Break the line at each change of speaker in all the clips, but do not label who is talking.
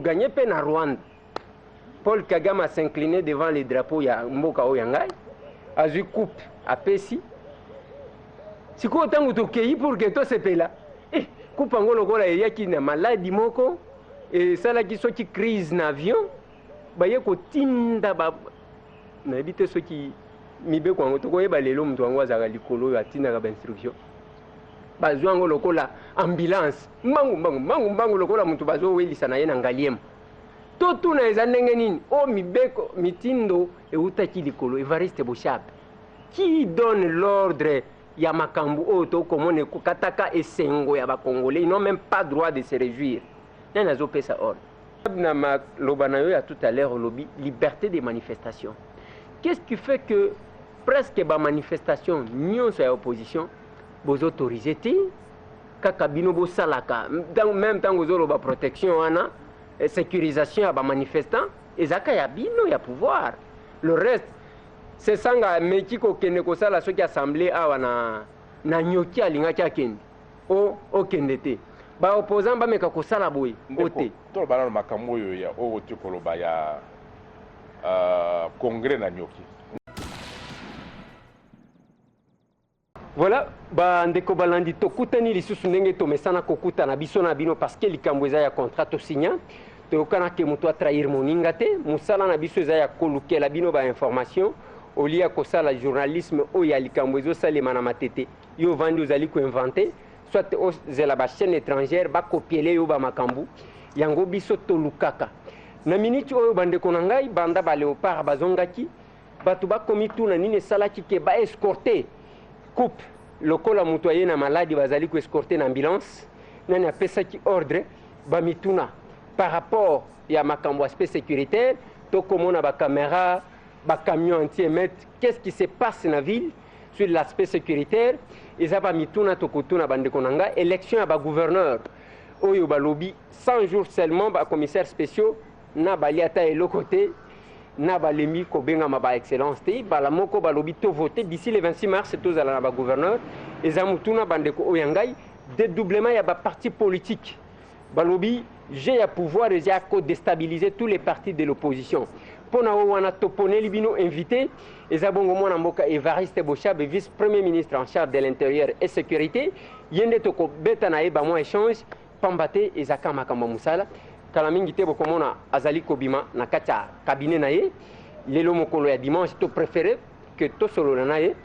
Togagner mpe na Rwanda. Paul Kagame as'incliné devant le drapeau ya mboka oyo ya ngai, azwi coupe, apesi. Sikoyo ntango tokei pour que tosepela, coupe yango lokola eyaki na maladi moko, esalaki soki crise na avion, baye kotinda ba, nayebi te soki mibeko yango tokoyeba lelo. Moto yango azalaka likolo oyo atindaka bainstruction, bazwa yango lokola ambulance, mbangu mbangu mbangu mbangu, lokola moto bazowelisa na ye na Ngaliema. Totuna, eza ndenge nini o mibeko mitindo eutaki likolo? Evariste Boshab, qui donne l'ordre ya makambo oyo tokomona ekokataka esengo ya Bacongolais? Ils n'ont même pas droit de se réjouir. Nani azopesa ordre? Na maloba na yo ya tout à l'heure, olobi liberté de manifestation. Qu'est-ce qui fait que presque bamanifestation nyonso ya opposition bozoautoriser te, kaka bino bosalaka? Même ntango ozoloba protection wana, sécurisation ya bamanifestant, ezalaka ya bino ya pouvoir. Le reste, Sesanga ameki kokende kosala soki assemblée awa na Nyoki, alingaki akende, o okende te. Baopposant bameka kosala boye o te.
Toloba nano makambo oyo ya oyo oti koloba ya congrès na Nyoki.
Voilà, bandeko balandi, tokutani lisusu ndenge tomesana kokutana biso na bino, parce que likambo eza ya contrat tosigna, toyokana ke moto atrahir moninga te. Mosala na biso eza ya kolukela bino bainformation, olia ya kosala journalisme oyo ya likambo ezosalema na Matete, yo ovandi ozali koinventer, soit ozela bachaîne étrangère bakopiele yo bamakambo yango. Biso tolukaka na miniti oyo, bandeko na ngai, banda baléopard bazongaki, bato bakomi tuna nini esalaki ke baescorte coupe lokola moto aye na maladi, bazali koescorte na ambulance. Nani apesaki ordre? Bamituna par rapport ya makambo aspect sécuritaire. Tokomona bacaméra, bacamion anti-émeute. Qu'est-ce qui se passe na ville sur l'aspect sécuritaire? Eza bamituna tokotuna bandeko na ngai. Élection ya bagouverneur oyo balobi 100 jours seulement, bacommissaires spéciaux na bali ata eloko te, na balembi kobengama ba excellence te. Bala moko balobi tovote d'ici le 26 mars, tozala na bagouverneur. Eza mutuna, bandeko oyo ya ngai. Dédoublement ya baparti politique, balobi jeu ya pouvoir eza ya kodéstabiliser tous les partis de l'opposition. Mpo na oyo wana, toponeli bino invité, eza bongo mwana mboka Evariste Boshab, vice premier ministre en charge de l'Intérieur et Sécurité. Ye nde tokobeta na ye bamwa échange, pamba te ezaka makambo ya mosala. Kala mingi te bokomona azali kobima na kati ya cabinet na ye. Lelo mokolo ya dimanche, topréféré ke tosolola na ye,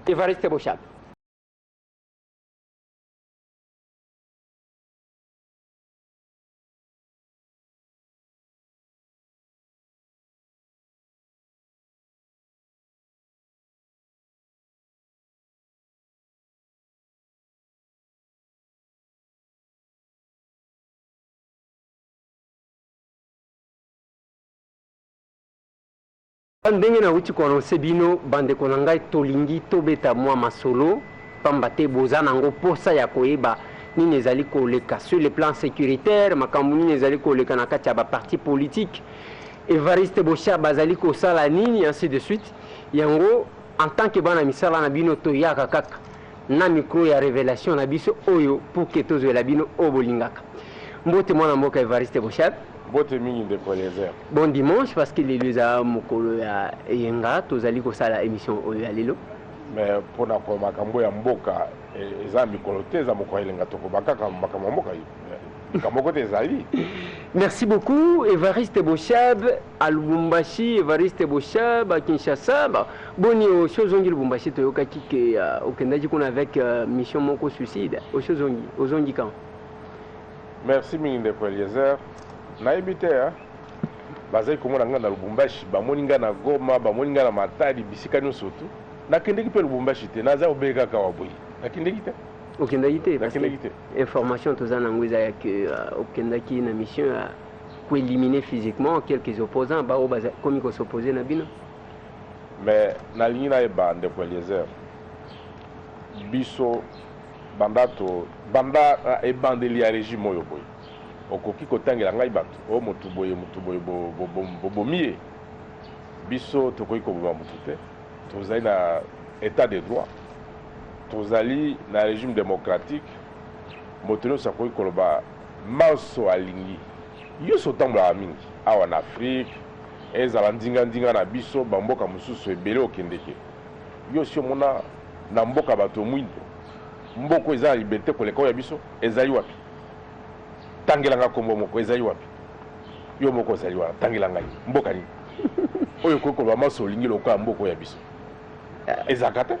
Evariste Boshab. Ndenge nauti koannoncer bino, bandeko na ngai, tolingi tobeta mwa masolo, pamba te boza nango posa ya koyeba nini ezali koleka sur le plan sécuritaire, makambo nini ezali koleka na kati ya baparti politique, Evariste Boshab azali kosala nini, ainsi de suite. Yango, en tant que bana misala na bino, toyaka kaka na micro ya révélation na biso oyo pour ke tozwela bino oyo bolingaka. Mbote, mwana mboka Evariste Boshab.
Mbote mingi, ndeko Eliezer.
Bon dimanche, parce que lelo eza mokolo ya eyenga, tozali kosala émission oyo ya lelo.
Mais mpona ko makambo ya mboka, eza mikolo te, eza mokolo ya elenga, tokoba kaka makambo ya mboka, likambo moko te ezali.
Merci beaucoup, Evariste Boshab à Lubumbashi, Evariste Boshab à Kinshasa. Ba, boni osi ozongi Lubumbashi? Toyokaki ke okendaki kuna avec mission moko suicide. Osi ozongi? Ozongi quand?
Merci mingi, ndeko Eliezer. Nayebi te, bazali komona ngai na Lubumbashi, bamoni ngai na Goma, bamoni ngai na Matadi, bisika nyonso tu. Nakendeki mpe Lubumbashi te, naza obeye kaka wa boye, nakendeki te.
Okendaki te?
Nakendeki te.
Information toza nango eza ya ke okendaki na mission ya koéliminer physiquement quelques opposants baoyo bakomi kos'opposer na bino.
Mais nalingi nayeba, ndeko Eliezer, biso banda to banda ebandeli ya régime oyo boye, okoki kotangela ngai bato oyo motu boye, motu boye bobomi ye? Biso tokoki koboma motu te. Tozali na état de droit, tozali na régime démocratique. Moto nyonso akoki koloba manso alingi. Yo so otambolaka mingi awa na Afrique, ezala ndinga-ndinga na biso, bamboka mosusu ebele okendeke. Yo si omona na mboka bato mwindo, mboka eza na liberté koleka oyo ya biso, ezali wapi? Tangela nga kombo moko, ezali wapi? Yo moko ozali wana, tangela ngai mboka nini oyo ekoki koloba maso olingi lokola mboka oyo ya biso? Ezalaka te.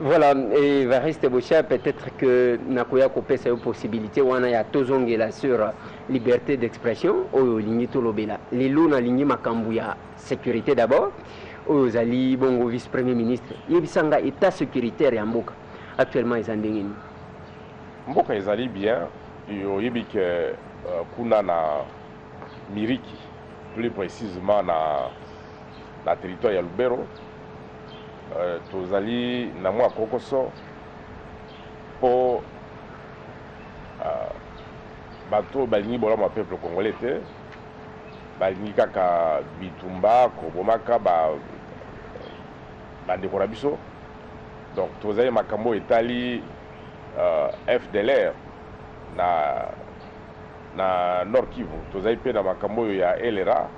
Voilà, Evariste Boshab, peut-être que nakoya kopesa yo possibilité wana ya tozongela sur liberté d'expression oyo olingi tolobela. Lelo nalingi makambo ya sécurité d'abord. Oyo ozali bongo vice premier ministre, yebisa nga état sécuritaire ya mboka actuellement eza ndenge nini?
Mboka ezali bien. Oyebi ke kuna na Miriki, plus précisément na territoire ya Lubero, tozali na mwa kokoso mpo bato oyo balingi bolamu ya peuple congolais te, balingi kaka bitumba, kobomaka bandeko na biso. Donc tozali makambo oyo etali FDLR na Nord Kivu, tozali mpe na makambo oyo ya LRA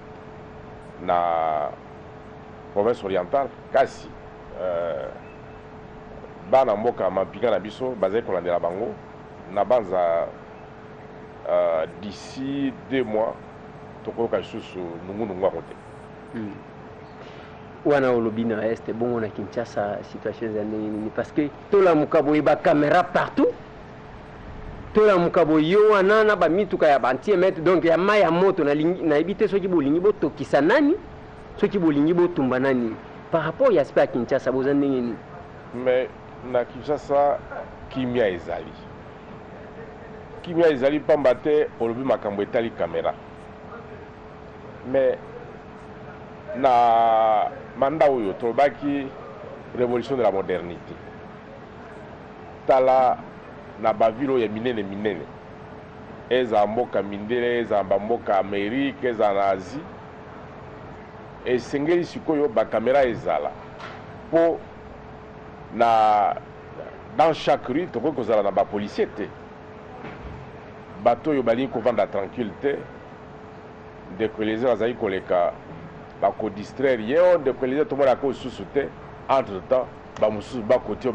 na province orientale. Kasi bana mboka, mampinga na biso bazali kolandela bango. Na banza d'ici 2 mois tokoyoka lisusu nungunungu yango te.
Wana olobi na Est, bongo na Kinshasa situation eza ndenge nini? Parce que tolamuka boye, bacaméra partout, tolamuka boye, yo wana na bamituka ya baanti-émeute, donc ya mai ya moto. Nayebi te soki bolingi botokisa nani, soki bolingi botumba nani. Par rapport ya aspect ya Kinshasa, boza ndenge nini?
Mais na Kinshasa kimia ezali, kimia ezali, pamba te olobi makambo etali caméra. Mais na mandat oyo tolobaki révolution de la modernité, tala na bavile oyo ya minene minene, ezala mboka mindele, ezala bamboka Amérique, ezala na Asie, esengeli sikoyo bacaméra ezala mpo na dans chaque rue tokoki kozala na bapolicier te. Bato oyo balingi kovanda tranquille te, ndeko Eliezer azali koleka, bakodistraire ye: "O ndeko Eliezer, tomonaka lisusu te." Entre temps bamosusu bakotia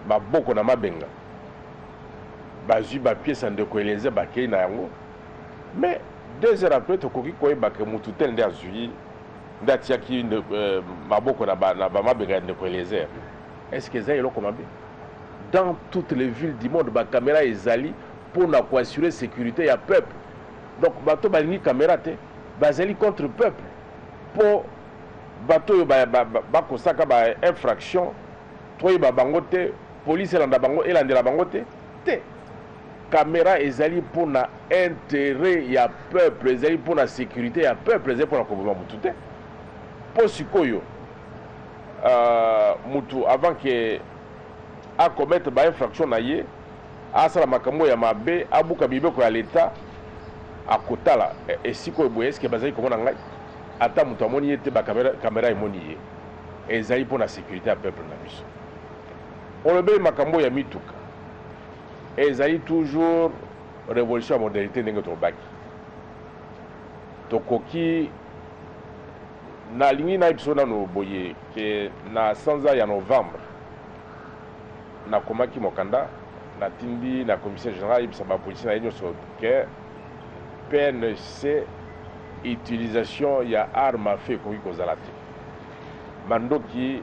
maboko na mabenga, bazwi bapièces ya ndeko Eliezer, bakei na yango. Mais 2 heures après tokoki koyeba ke mutu tel nde azwi, nde atiaki maboko na bamabenga ya ndeko Eliezer. Est ce que eza eloko mabe? Dans toutes les villes du monde bacaméra ezali mpona koassurer sécurité ya peuple. Donc bato balingi caméra te bazali contre peuple, mpo bato oyo bakosaka bainfraction toyeba bango te, police elanda bango, elandela bango te. Te, caméra ezali mpona intérêt ya peuple, ezali mpona sécurité ya peuple, ezali mpona koboma mutu te. Mpo sikoyo mutu avant ke acommettre bainfraction na ye, asala makambo ya mabe, abuka mibeko ya leta, akotala esika oyo boye: eske bazali komona ngai? Ata moto amoni ye te, bacaméra emoni ye. Ezali mpona sécurité ya peuple na biso. Olobeli makambo ya mituka, ezali toujours révolution ya modernité. Ndenge tolobaki, tokoki, nalingi nayebi biso nano boye ke na sanza ya novembre nakomaki mokanda, natindi na commissaire général ayebisa bapolicier na ye nyonso ke PNC, utilisation ya arme à feu ekoki kozala te. Mandoki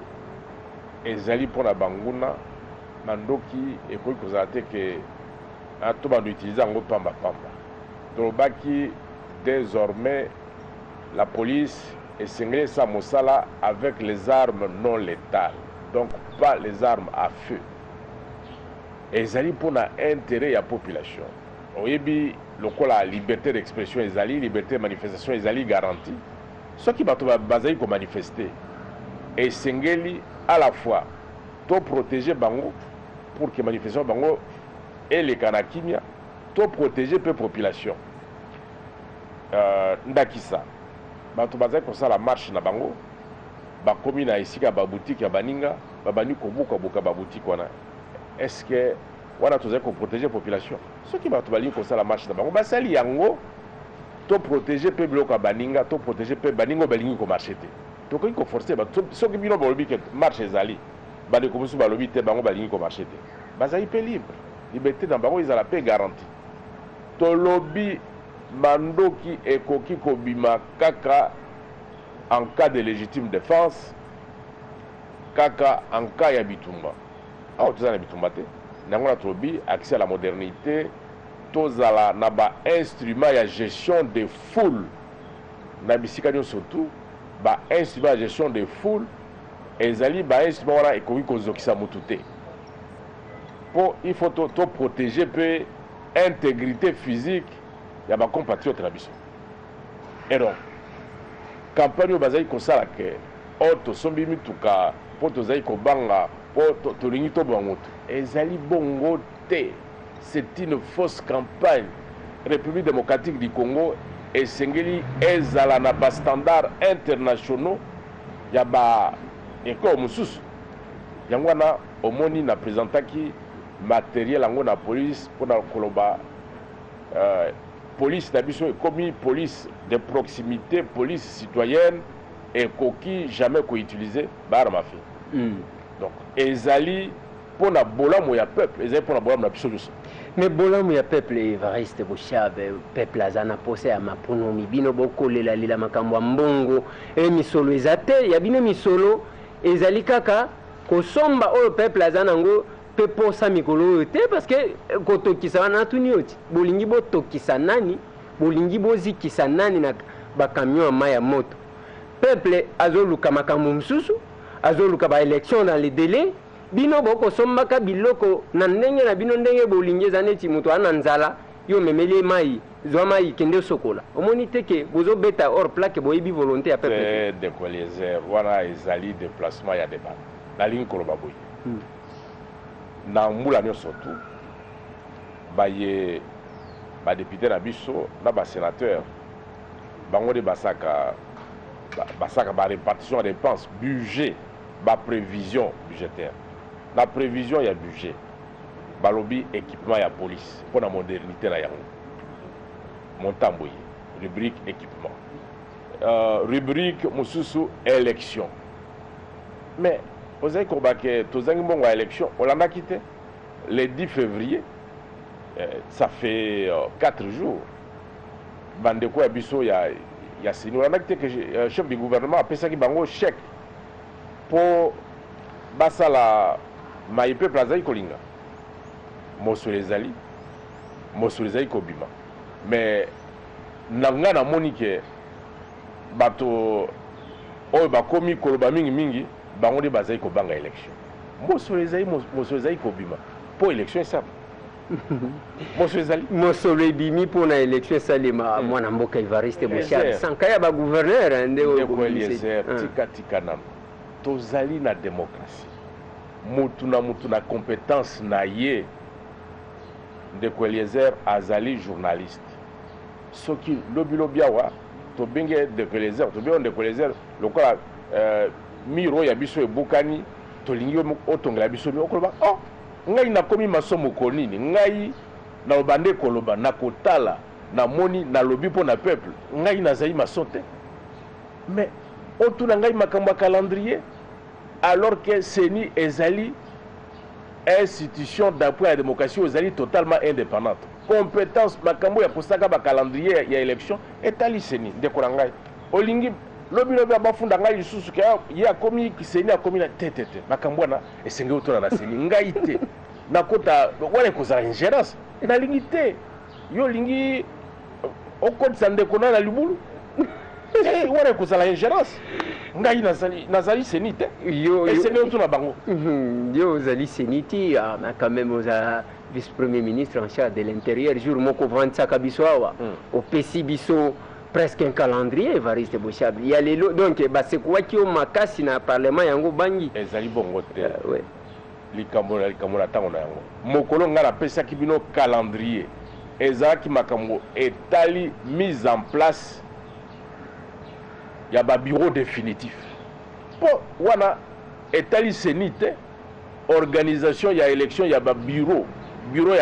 ezali mpona banguna, mandoki ekoki kozala te ke to bando utiliser yango pamba pamba. Tolobaki désormais la police esengeli esala mosala avec les armes non létales, donc pas les armes à feu. Ezali mpona intérêt ya population. Oyebi lokola liberté d'expression ezali, liberté de manifestation ezali garantie, soki bato bazali komanifester, esengeli à la fois toprotéger bango pour que manifestation bango eleka na kimia, toprotéger mpe population. Ndakisa bato bazali kosala marche na bango, bakomi na esika ya baboutique ya baninga, babandi kobukabuka baboutique wana. Est ce que wana tozali koprotéger population? Soki bato balingi kosala marche na bango, basali yango. Toprotéger mpe biloko ya baninga, toprotéger mpe baninga oyo balingi komarcher te. Tokoki koforcer bato. Soki bino balobi ke marche ezali, bandeko mosusu balobi te, bango balingi komarcher te, bazali mpe libre, liberté na bango ezala mpe garantie. Tolobi mandoki ekoki kobima kaka en cas de légitime défense, kaka en cas ya bitumba. Awa toza na bitumba te. Yango na tolobi accès à la modernité, tozala na bainstrument ya gestion de foule na bisika nyonso. Tu bainstrument ya gestion de foule ezali bainstrument wana ekoki kozokisa motu te, mpo il faut toprotéger to mpe intégrité physique ya bacompatriote na biso. Et donc campagne oyo bazali kosala ke oyo tosombi mituka mpo tozali kobanga, mpo tolingi toboma motu, ezali bongo te. C'est une fausse campagne. République démocratique du Congo esengeli ezala na bastandard internationaux ya baekole mosusu. Yango wana omoni na présentaki matériel yango na police mpona koloba police na biso ekomi police de proximité, police citoyenne, ekoki jamais koutiliser baarme à feu. Donc ezali mpona bolamu ya peuple, ezali mpona bolamu na biso nyonso.
Mais bolamu ya peuple, Evariste Boshab, peuple aza na posa ya maponomi. Bino bokolelalela makambo ya mbongo e misolo eza te. Ya bino misolo ezali kaka kosomba oyo peuple aza nango mpe posa mikolo oyo te, parce que kotokisa wana, natuni yo ti, bolingi botokisa nani? Bolingi bozikisa nani na bacamion ya mai ya moto? Peuple azoluka makambo mosusu, azoluka baélection dans les délais. Bino bokosombaka biloko na ndenge na bino, ndenge bolingi. Eza neti moto aza na nzala, yo omemeli ye mai: "Zwa mai, kende osokola." Omoni te ke bozobeta hors plaque? Boyebi volonté ya peuple te.
Te, ndeko Eliezer, wana ezali déplacement ya débat. Nalingi koloba boye: na mbula nyonso tu, baye badéputé na biso na basénateur, bango nde basaka barépartition ya dépense, budget, baprévision budgétaire. Na prévision ya budget, balobi équipement ya police mpo na modernité na yango, montant boye, rubrique équipement, rubrique mosusu élection. Mais ozali koloba ke tozangi mbongo ya élection. Olandaki te le 10 février, ça fait 4 jours, bandeko ya biso ya CENI, olandaki te ke chef du gouvernement apesaki bango chèque mpo basala mai peuple azali kolinga? Mosolo ezali, mosolo ezali kobima. Mais na ngai namoni ke bato oyo bakomi koloba mingimingi, bango nde bazali kobanga élection. Mosolo ezali, mosolo ezali kobima mpo élection esala. Mosolo ezali.
Mosolo ebimi mpona élection esalema. Mwana mboka Evariste Boshab, sanka ya bagouverneur nde oyo.
Ndeko Eliezer, tika, tika nano. Tozali na démocratie, mutu na mutu na compétence na ye. Ndeko Eliezer azali journaliste. Soki lobilobi awa tobengi ndeko Eliezer, tobengi ndeko Eliezer lokola mur oyo ya biso ebukani, tolingi otongela biso mur, okoloba: "Oh, ngai nakomi maçon moko nini? Ngai naloba nde koloba, nakotala, namoni, nalobi mpo na peuple. Ngai nazali maçon te." Mais otuna ngai makambo ya calendrier alors que CENI ezali institution d'appui à la démocratie oyo ezali totalement indépendante. Compétence, makambo ya kosaka bacalendrier ya élection etali CENI. Ndeko na ngai, olingi lobilobi bafunda ngai lisusu ke ye akomi CENI, akomi na te te te. Makambo wana esengeli otuna na CENI, ngai te. Nakota wana, ekozala ingérence. Nalingi te. Yo olingi okotisa ndeko na libulu, wana ekozala ingérence. Ngai nazali CENI te, esengeli otuna bango.
Yo ozali CENI te, mais quand même oza vice premier ministre en charge de l'Intérieur. Jour moko ovandisaka biso awa, opesi biso presque un calendrier. Evariste Boshab ya lelo, donc basekuwaki yo makasi na parlement, yango bangi.
Ezali bongo te. Likambo na likambo na ntango na yango. Mokolo ngai napesaki bino calendrier, ezalaki makambo etali mise en place ya babureau définitif, mpo wana etali CENI te. Organisation ya élection ya babureau, bureau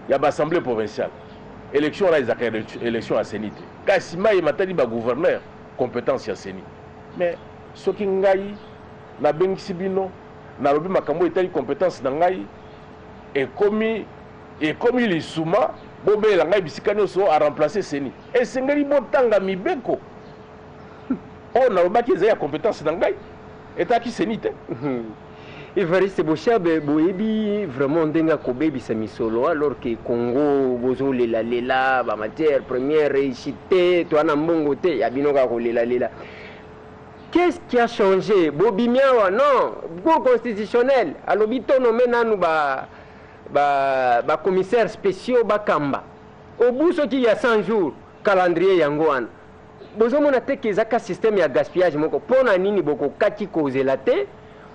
ya baassemblée provinciale. Élection wana ezalaka élection ya CENI te, kasi mai ematali bagouverneur, compétence ya CENI. Mais soki ngai nabengisi bino, nalobi makambo etali compétence na ngai, ekomi lisuma, bobelela ngai bisika nyonso aremplace CENI. Esengeli botanga mibeko. Oyo nalobaki ezali ya compétence na ngai, etaki CENI te.
Evariste Boshab, boyebi vraiment ndenge akobebisa misolo, alors que Congo bozolelalela bamatière première réussite te, toa na mbongo te, ya bino kaka kolelalela. Qu'est-ce qui a changé? Bobimi awa, non, Cour constitutionnelle alobi tonommer nanu bacommissaire ba spéciaux bakamba obu soki ya 100 jours, calendrier yango wana. Bozomona te ke ezaka système ya gaspillage moko? Mpo na nini bokokaki kozela te?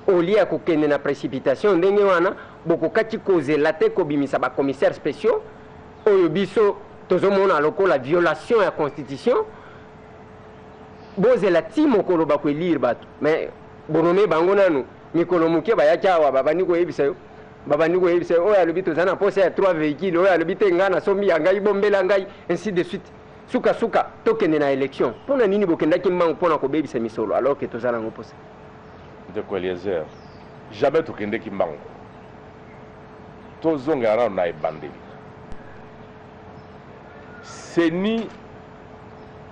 Olie ya kokende na précipitation ndenge wana, bokokaki kozela te kobimisa bacommissaire spéciaux oyo biso tozomona lokola violation ya constitution? Bozela ti mokolo bakoélire bato, mais bonommer bango nanu mikolo moke. Bayaki awa, babandi koyebisa yo, babandi koyebisa yo, oyo alobi toza na posa ya trois véhicule, oyo alobi te, ngai nasombi ya ngai, bombela ngai, ainsi de suite. Sukasuka tokende na élection. Mpo na nini bokendaki mbangu mpona kobebisa misolo alors ke toza nango mposa?
Ndeko Eliezer, jamais tokendeki mbangu. Tozongela nano na ebandeli. CENI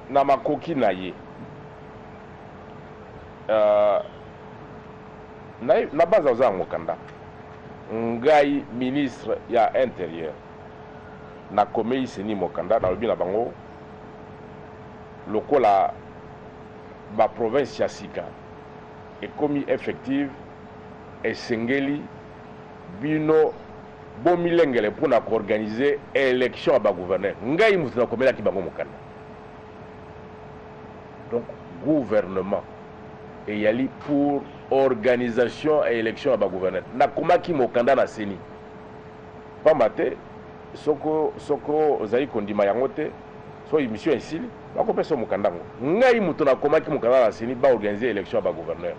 na makoki na ye, na baza oza ya mokanda. Ngai ministre ya Intérieur nakomei CENI mokanda, nalobi na bango lokola baprovince ya sika ekomi effective, esengeli bino bomilengele mpona koorganiser élection ya bagouverneur. Ngai moto nakomelaki bango mokanda. Donc gouvernement eyali pour organisation ya élection ya bagouverneur. Nakomaki mokanda na CENI, pamba te soko ozali kondima yango te, so émission esili, bakopesa mokanda yango. Ngai moto nakomaki mokanda na CENI baorganiser élection ya bagouverneur.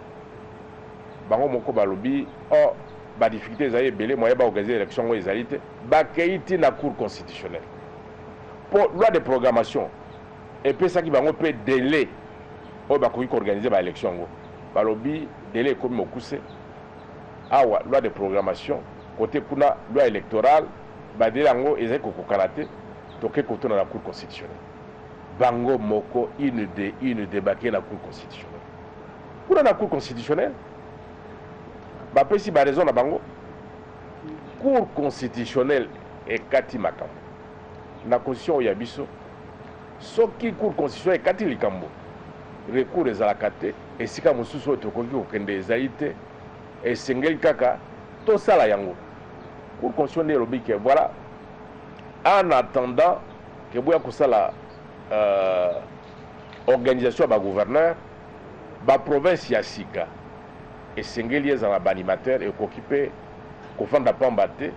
Bango moko balobi o badifficulté ezali ebele, moyen baorganiser élection yango ezali te. Bakei ti na Cour constitutionnelle, mpo loi de programmation epesaki bango mpe délai oyo bakoki koorganiser baélection yango. Balobi délai ekomi mokuse awa, loi de programmation kote kuna, loi électorale, badélai yango ezali kokokana te. Toke kotuna na Cour constitutionnelle. Bango moko une de une de bakei na Cour constitutionnelle. Kuna na Cour constitutionnelle, bapesi baraison na bango. Cour constitutionnelle ekati makambo na constitution oyo ya biso. Soki Cour constitutionnelle ekati likambo, recours ezalaka te. Esika mosusu oyo tokoki kokende ezali te, esengeli kaka tosala yango. Cour constitutionnelle nde elobi ke voilà, en attendant ke boya kosala organisation ya bagouverneur, baprovince ya sika esengeli ezala na baanimateur, ekoki mpe kofanda pamba te.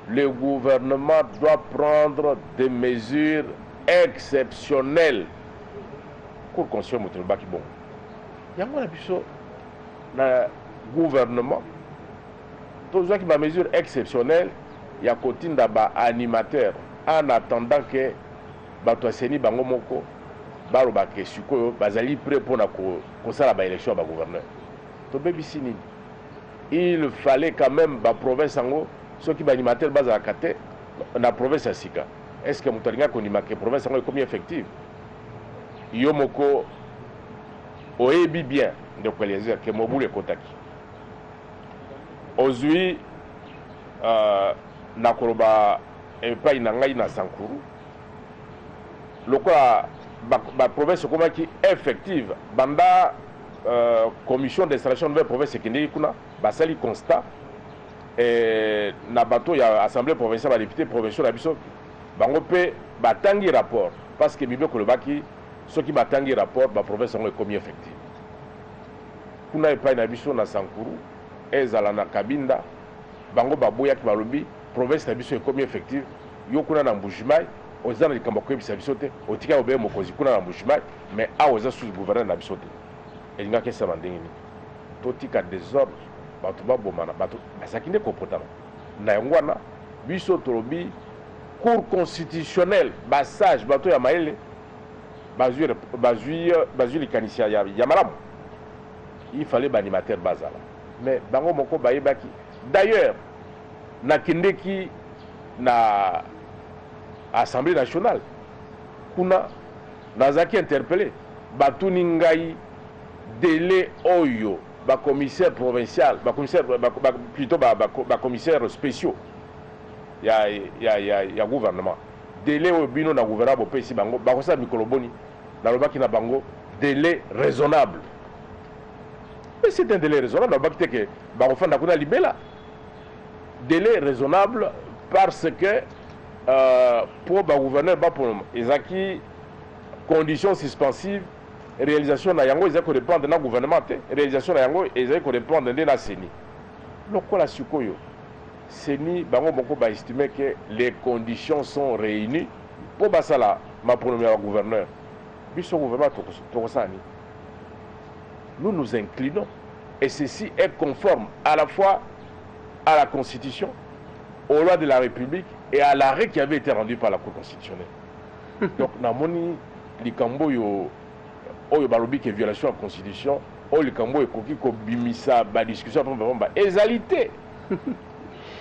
Le gouvernement doit prendre des mesures exceptionnelles. Cour constitutionnelle moto elobaki bongo. Yango na biso na gouvernement tozwaki bamesure exceptionnelle ya kotinda baanimateur en attendant ke bato ya CENI bango moko baloba ke sikoyo bazali prêt mpona kosala baélection ya bagouverneur. Tobebisi nini? Il fallait quand même baprovince yango, soki baanimateur bazalaka te na province ya sika, est ce que moto alingaki kondima ke province yango ekomi effective? Yo moko oyebi bien, ndeko Eliezer, ke mobulu ekotaki. Ozwi na koloba epai na ngai na Sankuru, lokola baprovince ba ekomaki effective, banda commission d'installation nouvelle province ekendeki kuna, basali constat na bato ya assemblée provinciale, badéputé provinciaux na biso, bango mpe batangi rapport, parce que mibeko elobaki soki batangi rapport, baprovince yango ekomi effective. Kuna epai na biso na Sankuru, ezala na Kabinda, bango baboyaki, balobi province na biso ekomi effective, yo kuna na Mbujimai oza na likambo ya koyebisa biso te, otika obeye mokonzi kuna na Mbujimai, mais awa oza sous gouverneur na biso te. Elingaki esala ndenge nini? Totika désordre, bato babomana, bato bazalaki nde kopotana. Na yango wana biso tolobi Cour constitutionnelle, basage, bato ya mayele bazwi likanisi ya malamu. Il fallait baanimateur bazala, mais bango moko bayebaki. D'ailleurs, nakendeki na Assemblée nationale, kuna nazalaki interpellé. Batuni ngai délai oyo bacommissaire provincial, bacommissaire plutôt bacommissaire spéciaux ya gouvernement, délai oyo bino na gouvernement bopesi bango, bakosala mikolo boni? Nalobaki na bango délai raisonnable. Mais c'est un délai raisonnable. Nalobaki te ke bakofanda kuna libela. Délai raisonnable parce que mpo bagouverneur bapona, ezalaki condition suspensive. Réalisation na yango ezali kodépendre na gouvernement te, réalisation na yango ezali kodépendre nde na CENI. Lokola sikoyo CENI bango moko baestime que les conditions sont réunies mpo basala maponomi ya bagouverneur, biso gouvernement tokosala nini? Nous nous inclinons et ceci est conforme à la fois à la Constitution, aux lois de la République et à l'arrêt qui avait été rendu par la Cour constitutionnelle. Donc namoni likambo oyo balobi ke violation ya Constitution, oyo likambo oyo ekoki kobimisa badiscussion pamba ezali te,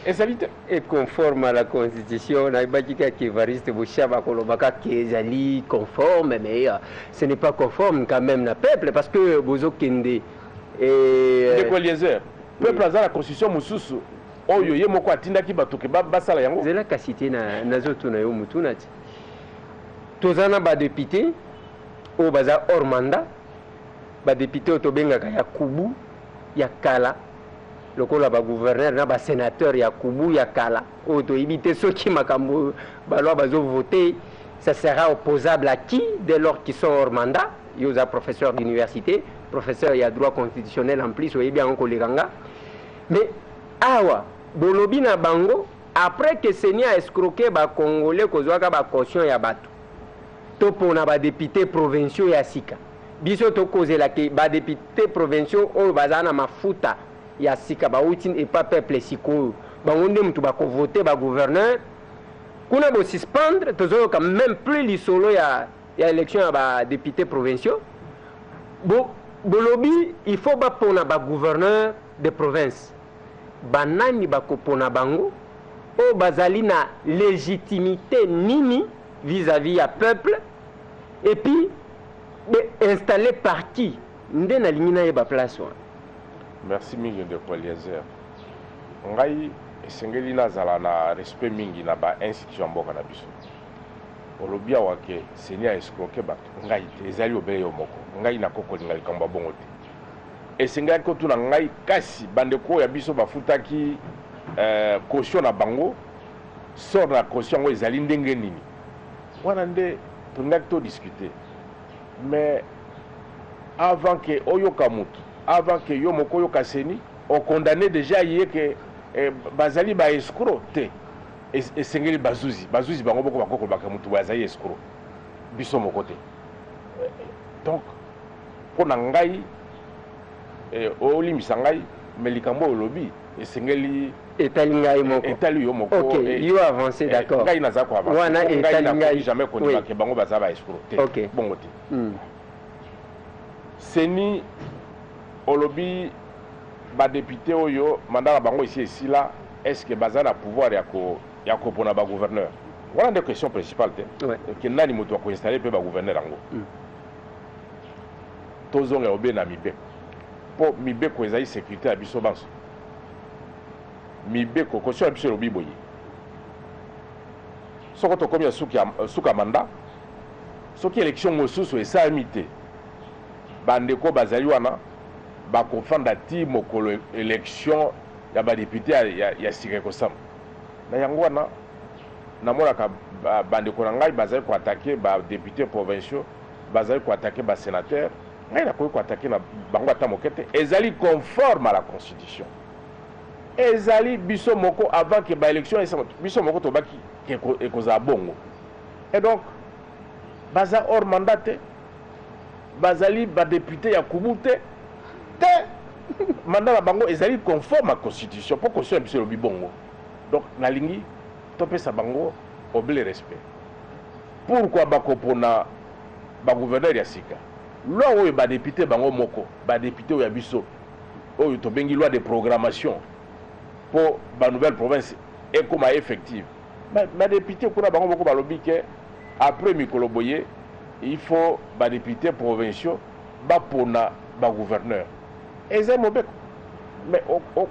ezali te.
Et conforme à la Constitution, nayebaki kaka Evariste Boshab akoloba kaka ezali conforme, mais ce n'est pas conforme quand même na peuple, parce que bozokende
Ndeko Eliezer, peuple aza na constitution mosusu oyo ye moko atindaki bato ke basala yango.
Zela kasi te, nazotuna yo mutuna ti. Toza na badéputé oyo baza hors mandat, badéputé oyo tobengaka ya kubu ya kala, lokola bagouverneur na basénateur ya kubu ya kala oyo toyebi te soki makambo baloi bazovote, ça sera opposable à qui dès lors qu'ils sont hors mandat. Yo oza professeur d'université, professeur ya droit constitutionnel en plus, oyebi yango koleka nga. Mais awa bolobi na bango, après que CENI a escroqué bacongolais kozwaka bacaution ya bato, to mpona badéputé provinciaux ya sika, biso tokozela ke badéputé provinciaux oyo baza na mafuta ya sika bauti epa peuple, sikoyo bango nde mutu bakovote bagouverneur. Kuna bosuspendre, tozoyoka même plus lisolo ya élection ya badéputé provinciaux. Bolobi il faut bapona bagouverneur de province. Banani bakopona bango? Oyo bazali na légitimité nini vis-à-vis ya peuple? Et puis installé par qui? Nde nalingi nayeba place wana.
Merci mingi, ndeko Eliezer. Ngai esengeli nazala na respect mingi na bainstitution ya mboka na biso. Olobi awa ke CENI aescroquer bato. Ngai te, ezali obele yo moko. Ngai nakoki kolinga likambo ya bongo te. Esengelaki kotuna ngai kasi bandeko oyo ya biso bafutaki caution na bango, sort na caution yango ezali ndenge nini. Wana nde tolingaki todiscute. Mais avant ke oyoka motu, avant ke yo moko oyoka CENI, okondamne déjà ye ke bazali baescroc te. Esengeli bazuzi bango moko bakoki kolobaka motu boye azali escroc, biso moko te. Donc mpo na ngai, olimbisa ngai, mais likambo oyo olobi esengeli
Etali ngai moko.
Etali yo moko.
Ok, yo avance, d'accord.
Ngai naza koavance.
Wana etali ngai.
Jamais kondima ke bango baza baescroc te. Bongo te. CENI, olobi badéputé oyo mandat na bango esi esila, est ce que baza na pouvoir ya kopona bagouverneur? Wana nde question principale te? Ke nani moto akoinstalle mpe bagouverneur yango? Tozonga obe na mibeko, mpo mibeko ezali sécurité ya biso banso. Mibeko, constitution ya biso elobi boye: soko tokomi ya suka mandat, soki élection mosusu esalami te, bandeko bazali wana bakofanda ti mokolo élection ya badéputé ya sika ekosama. Na yango wana namonaka bandeko na ngai bazali koattaquer badéputé provinciaux, bazali koattaquer basénateur. Ngai nakoki koattaquer na bango ata moke te. Ezali conforme à la Constitution. Ezali biso moko, avant ke baélection esama, biso moko tobaki ekozala bongo. Et donc baza hors mandat te, bazali badéputé ya kubu te te. Mandat na bango ezali conforme à Constitution, mpo Constitution ya biso elobi bongo. Donc nalingi topesa bango Obele respect. Pourquoi bakopona bagouverneur ya sika? Loi oyo badéputé bango moko, badéputé oyo ya biso, oyo tobengi loi de programmation mpo banouvelle province ekóma effective, badéputé kuna bango moko balobi ke après mikolo boye, il faut badéputé provinciaux bapona bagouverneur. Eza mobeko. Mais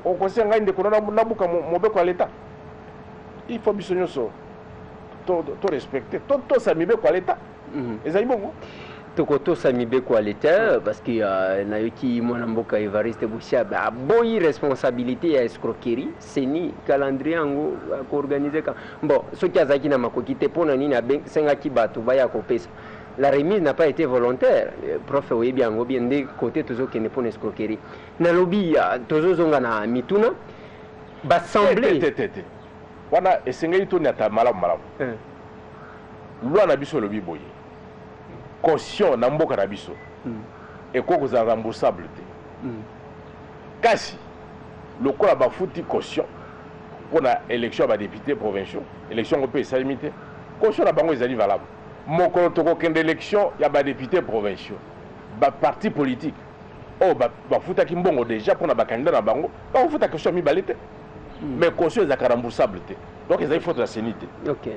okosia ngai, ndeko, nabuka mobeko ya leta? Il faut biso nyonso to respecte, totosa mibeko ya leta. Ezali bongo.
Tokotosa mibeko ya leta parce que nayoki mwana mboka Evariste Boshab aboyi responsabilité ya escroquerie. CENI, calendrier yango akoorganize ka bon. Soki azalaki na makoki te, mpo na nini asengaki bato baya kopesa? La remise n'a pas été volontaire. Prof, oyebi yango bien nde côté tozokende mpo na escroquerie. Nalobi tozozonga na mituna baassemblée.
Te, te, te, wana esengeli toniata malamu malamu. Loi na biso elobi boye: caution na mboka na biso ekoki kozala remboursable te. Kasi lokola bafuti caution mpona élection ya badéputé provinciaux, élection yango mpe esalemi te, caution na bango ezali valable. Mokolo tokokende élection ya badéputé provinciaux, baparti politique oyo bafutaki mbongo déjà mpona bakandidat na bango bakofuta caution ya mibale te. Mais caution ezalaka remboursable te, donc ezali faute ya CENI te.
Ok,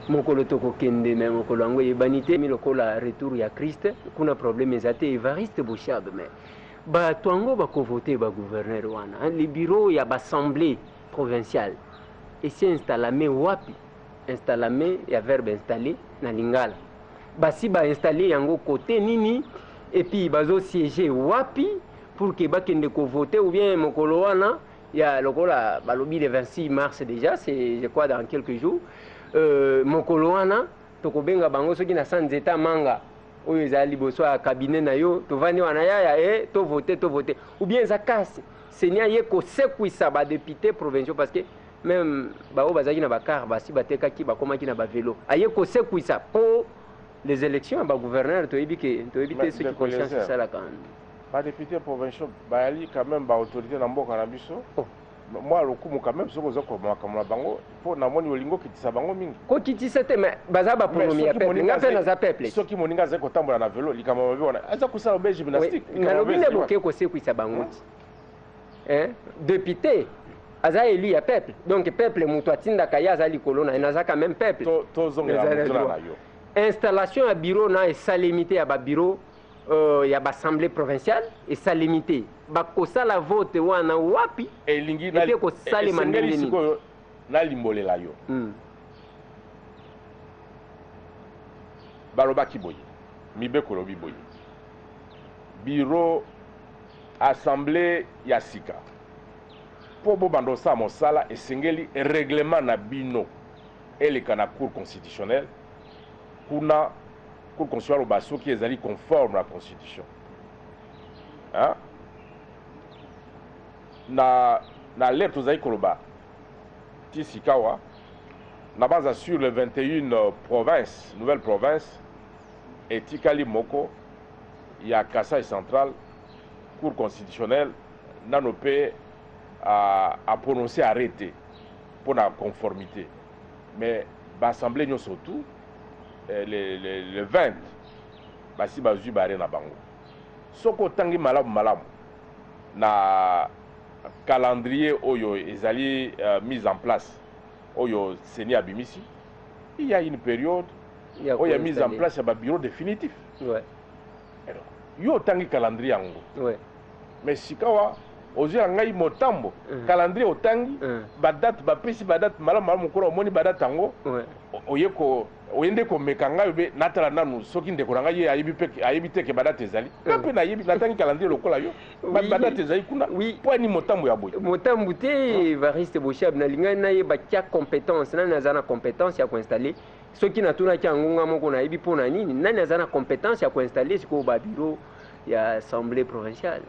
mokolo tokokende me mokolo yango eyebani te. Mi lokola retour ya Christ kuna, problème eza te, Evariste Boshab. Mais bato yango bakovote bagouverneur wana, le bureau ya baassemblée provinciale esi installame wapi? Installame ya verbe installer na lingala, basi bainstalle yango kote nini? Et puis bazosiége wapi pour ke bakende kovote? Ou bien mokolo wana ya lokola balobi le 26 mars déjà, c'est je crois dans quelques jours, mokolo wana tokobenga bango soki na sa nzeta manga oyo ezali liboso ya cabinet na yo, tovandi wana yaya e tovote, tovote, ou bien eza kasi CENI aye kosekwisa badéputé provinciaux, parce que même baoyo bazalaki na bacar basi batekaki, bakomaki na bavelo, aye kosekwisa mpo les élections ya bagouverneur. Toyebi ke toyebi te soki conscience esalaka.
Badéputé provinciaux bayali quand même baautorité na mboka na biso.
Oh.
Mwa lokumu quand même. Soki oza koloba makambo na bango, mpo namoni olingi okitisa bango mingi.
Kokitisa te, mais baza baponomi ya peuple. Nga mpe naza peuple.
Soki moninga azali kotambola na velo, likambo mabe wana aza kosala obe gymnastique?
Nalobi nde boke kosekwisa bango ti député aza élu ya peuple, donc peuple moto atindaka ye, aza likolo na ye. Naza quand même peuple.
Tozongela motuna na yo.
Installation ya bureau na esalemi te, ya babureau ya baassemblée provinciale esalemi te. Bakosala vote wana wapi?
Elingi
epe kosalema ndenge nini?
Sikoyo nalimbolela yo. Balobaki boye, mibeko elobi boye: bureau assemblée ya sika, mpo bobanda osala mosala, esengeli règlement na bino eleka na Cour constitutionnelle. Kuna Cour constitutionnelle aloba soki ezali conforme na constitution, hein? Na l'heure tozali koloba ti sikawa, na baza sur le 21 province, nouvelle province, etikali moko ya Kasai Central. Cour constitutionnelle nano mpe a prononcé arrêté mpo na conformité. Mais baassemblée nyonso tout le 20 basi bazwi bare na bango. Soki otangi malamu malamu na calendrier oyo ezali mise en place, oyo CENI abimisi, il y a une période oyo ya mise en place ya babureau définitif. Alors, yo otangi calendrier yango, mais sikawa ozwi ya ngai motambo. Calendrier otangi, badate bapesi, badate malamu malamu. Mokolo omoni badate yango, oye ko oye nde komeka ngai obe natala nanu soki ndeko na ngai ye ayebi mpe ayebi te ke badate ezali. Nga mpe nayebi, natangi calendrier lokola yo. Badate ezali kuna. Mpo ani motambo ya boye?
Motambu te, Evariste Boshab. Nalingai nayeba tia compétence, nani aza na compétence ya koinstalle. Soki natunaki yango nga moko, nayebi mpo na nini. Nani aza na compétence ya koinstalle sikoyo babureau ya assemblée provinciale?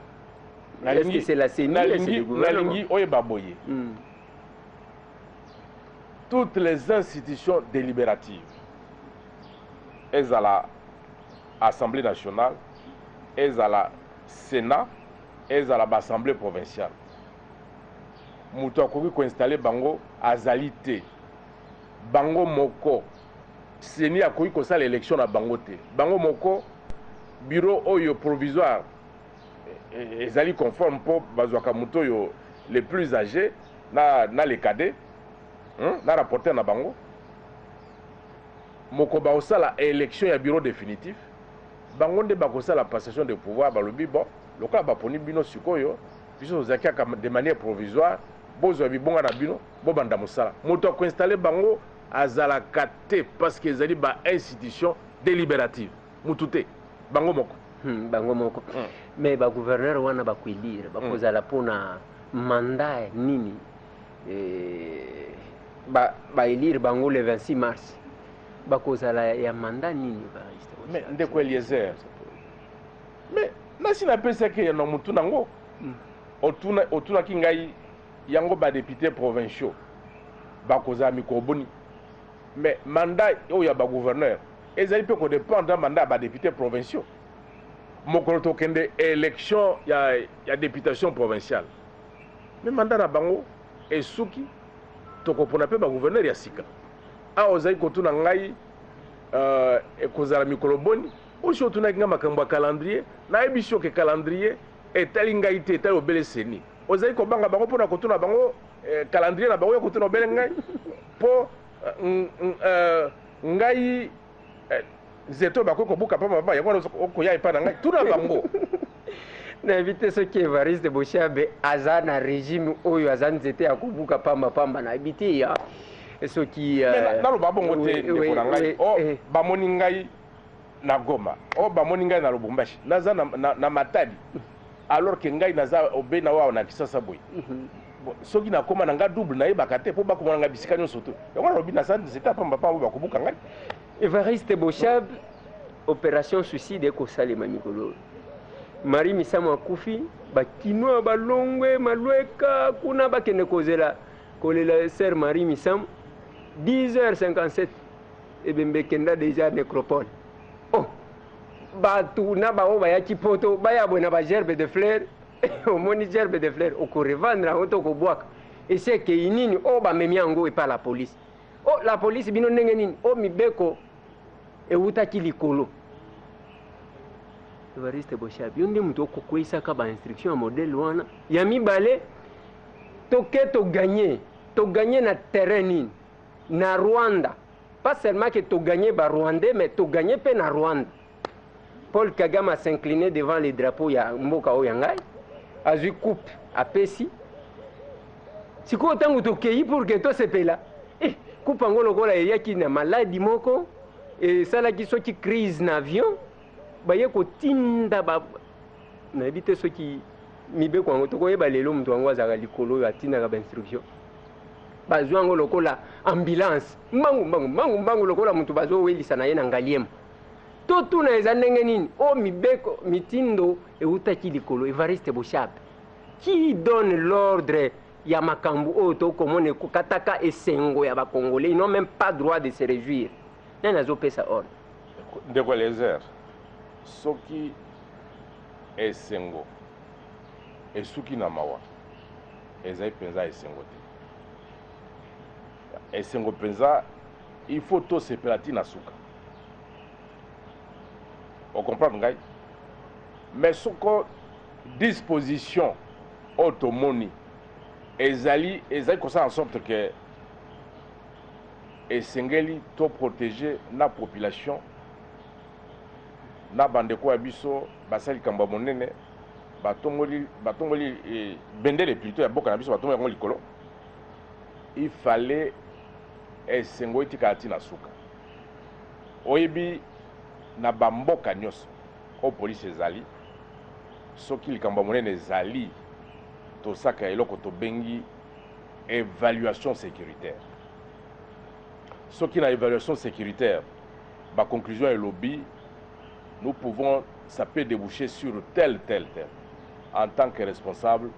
Est-ce que c'est la CENI? Est-ce le gouvernement?
Nalingi oyeba boye: toutes les institutions délibératives, ezala Assemblée nationale, ezala Sénat, ezala baassemblée provinciale, moto akoki koinstalle bango azali te. Bango moko, CENI akoki kosala élection na bango te. Bango moko, bureau oyo provisoire ezali conforme, mpo bazwaka moto oyo le plus âgé na le cadet, Na rapporteur na bango. Moko bakosala élection ya bureau définitif, bango nde bakosala passation de pouvoir. Balobi: bon, lokola baponi bino sikoyo, biso tozalaki kaka de manière provisoire, bozwa bibonga na bino, bobanda mosala. Moto akoinstalle bango azalaka te, parce que ezali bainstitution délibérative, mutu te, bango moko.
Bango moko. Mais bagouverneur wana bakoélire, bakozala mpona mandat nini? Baélire bango le 26 mars, bakozala ya mandat nini?
Mais ndeko Eliezer, mais nasi napesaki ya na motu nango. Otunaki ngai yango, badéputé provinciaux bakozala mikolo boni? Mais mandat oyo ya bagouverneur ezali mpe kodépendre na mandat ya badéputé provinciaux. Mokolo tokende élection ya députation provinciale, mais mandat na bango esuki, tokopona mpe bagouverneur ya sika. Awa ozali kotuna ngai ekozala mikolo boni. Osi otunaki ngai makambo ya calendrier, nayebi soki calendrier etali ngai te, etali obele CENI. Ozali kobanga bango mpona kotuna bango calendrier na bango, ya kotuna obele ngai mpo ngai nzete oyo bakoki kobuka pamba pamba, yango wana okoya epai na ngai. Tuna bango.
Nayebi te soki Evariste Boshabe aza na régime oyo aza nzete ya kobuka pamba pamba. Nayebi te ya soki
naloba bongo te, ndeko na ngai. O bamoni ngai na Goma, o bamoni ngai na Lubumbashi, naza na Matadi, alors que ngai naza obe na wawa na Kisasa boye. Bon, soki nakóma na nga double, nayebaka te, mpo bakoma na ngai bisika nyonso te. Yango nalobi naza nzete ya pamba pamba, bakobuka ngai.
Evariste Boshab, opération suicide ekosalema mikolo oyo. Marie Misamu akufi, bakinois balongwe malweka kuna, bakende kozela kolela sœur Marie Misamu. 10h57, ebembe ekenda déjà nécropole. Oh, bato na bango bayaki poto, baya boye na bagerbe de fleur. Omoni gerbe de fleur, okorevendre yango to okobwaka? Esi ekei nini? Oyo bamemi yango epa la police. O la police, bino ndenge nini? O mibeko ewutaki likolo. Evariste Boshab, yo nde moto okokweyisaka bainstruction ya modèle wana. Ya mibale, toke toganye, toganye na terrain nini? Na Rwanda. Pas seulement que toganye barwandais, mais toganye mpe na Rwanda. Paul Kagame as'incliné devant les drapeaux ya mboka oyo ya ngai, azwi coupe, apesi. Sikoyo ntango tokei pour que tosepela, coupe yango lokola eyaki na maladi moko, esalaki soki crise na avion, baye kotinda ba, nayebi te soki mibeko yango tokoyeba lelo. Moto yango azalaka likolo oyo atindaka bainstruction, bazwa yango lokola ambulance, mbangu mbangu mbangu mbangu, lokola moto bazowelisa na ye na Ngaliema. Totuna, eza ndenge nini? O mibeko, mitindo eutaki likolo. Evariste Boshab, qui donne l'ordre ya makambo oyo tokomona ekokataka esengo ya Bacongolais? Ils n'ont même pas droit de se réjouir. Nani azopesa ordre?
Ndeko Eliezer, soki esengo esuki na mawa, ezali mpenza esengo te. Esengo mpenza, il faut tosepela ntina suka. Ocomprendre ngai? Mais soko disposition oyo tomoni ezali kosala en sorte que esengeli toprotéger na population na bandeko ya biso basali likambo ya monene, batongoli bendele plutôt ya mboka na biso, batongoli yango likolo, il fallait esengo etikala ntina suka. Oyebi, na bamboka nyonso oyo polisi ezali, soki likambo ya monene ezali, tosaka eloko tobengi évaluation sécuritaire. Soki na évaluation sécuritaire baconclusion elobi nous pouvons, ça peut déboucher sur tel, tel, tel, en tant que responsable,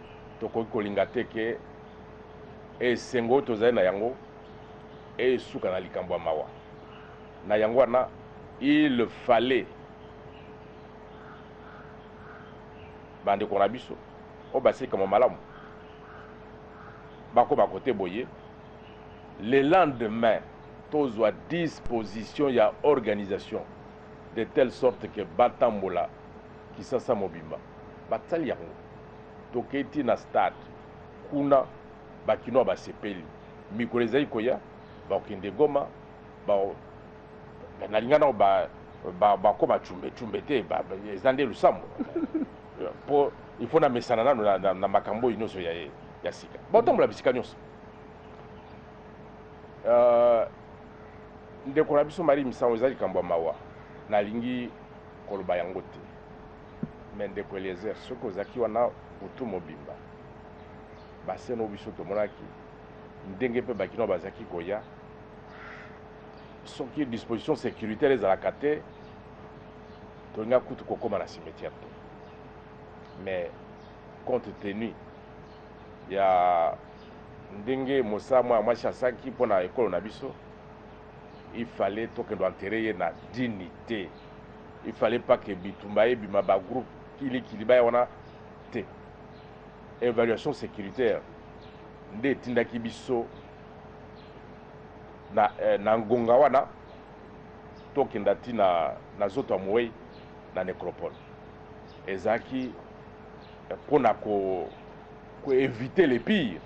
tokoki kolinga te ke esengo oyo tozali na yango esuka na likambo ya mawa. Na yango wana, il fallait bandeko na biso oyo basikama malamu bakoma kote boye le lendemain. Tozwa disposition ya organisation de telle sorte que batambola Kisasa mobimba. Basali yango. Tokei ti na stade. Kuna bakinois basepeli. Mikolo ezali koya, bakokende Goma, ba, nalinga nao ba, ba, bakoma tshumbe tshumbe te, ba, eza nde lusambo. Po il faut namesana nano na, na, na makambo oyo nyonso ya, ya sika. Batambola bisika nyonso. Ndeko na biso Marie Misango, eza likambo ya mawa, nalingi koloba yango te, mais ndeko Eliezer, soki ozalaki wana butu mobimba, bascènes oyo biso tomonaki, ndenge mpe bakinois bazalaki koya, soki disposition sécuritaire ezalaka te, tolinga kutu kokóma na cimetière te. Mais compte tenu ya ndenge mosala mwana mwasi asalaki mpona ekolo na biso, il fallait tokende enterrer ye na dignité. Il fallait pas que bitumba ebima, bagroupe kilikili baya wana te. Évaluation sécuritaire nde etindaki biso na ngonga wana tokenda ti na nzoto ya mowei na nécropole. Ezalaki mpona koéviter le pire.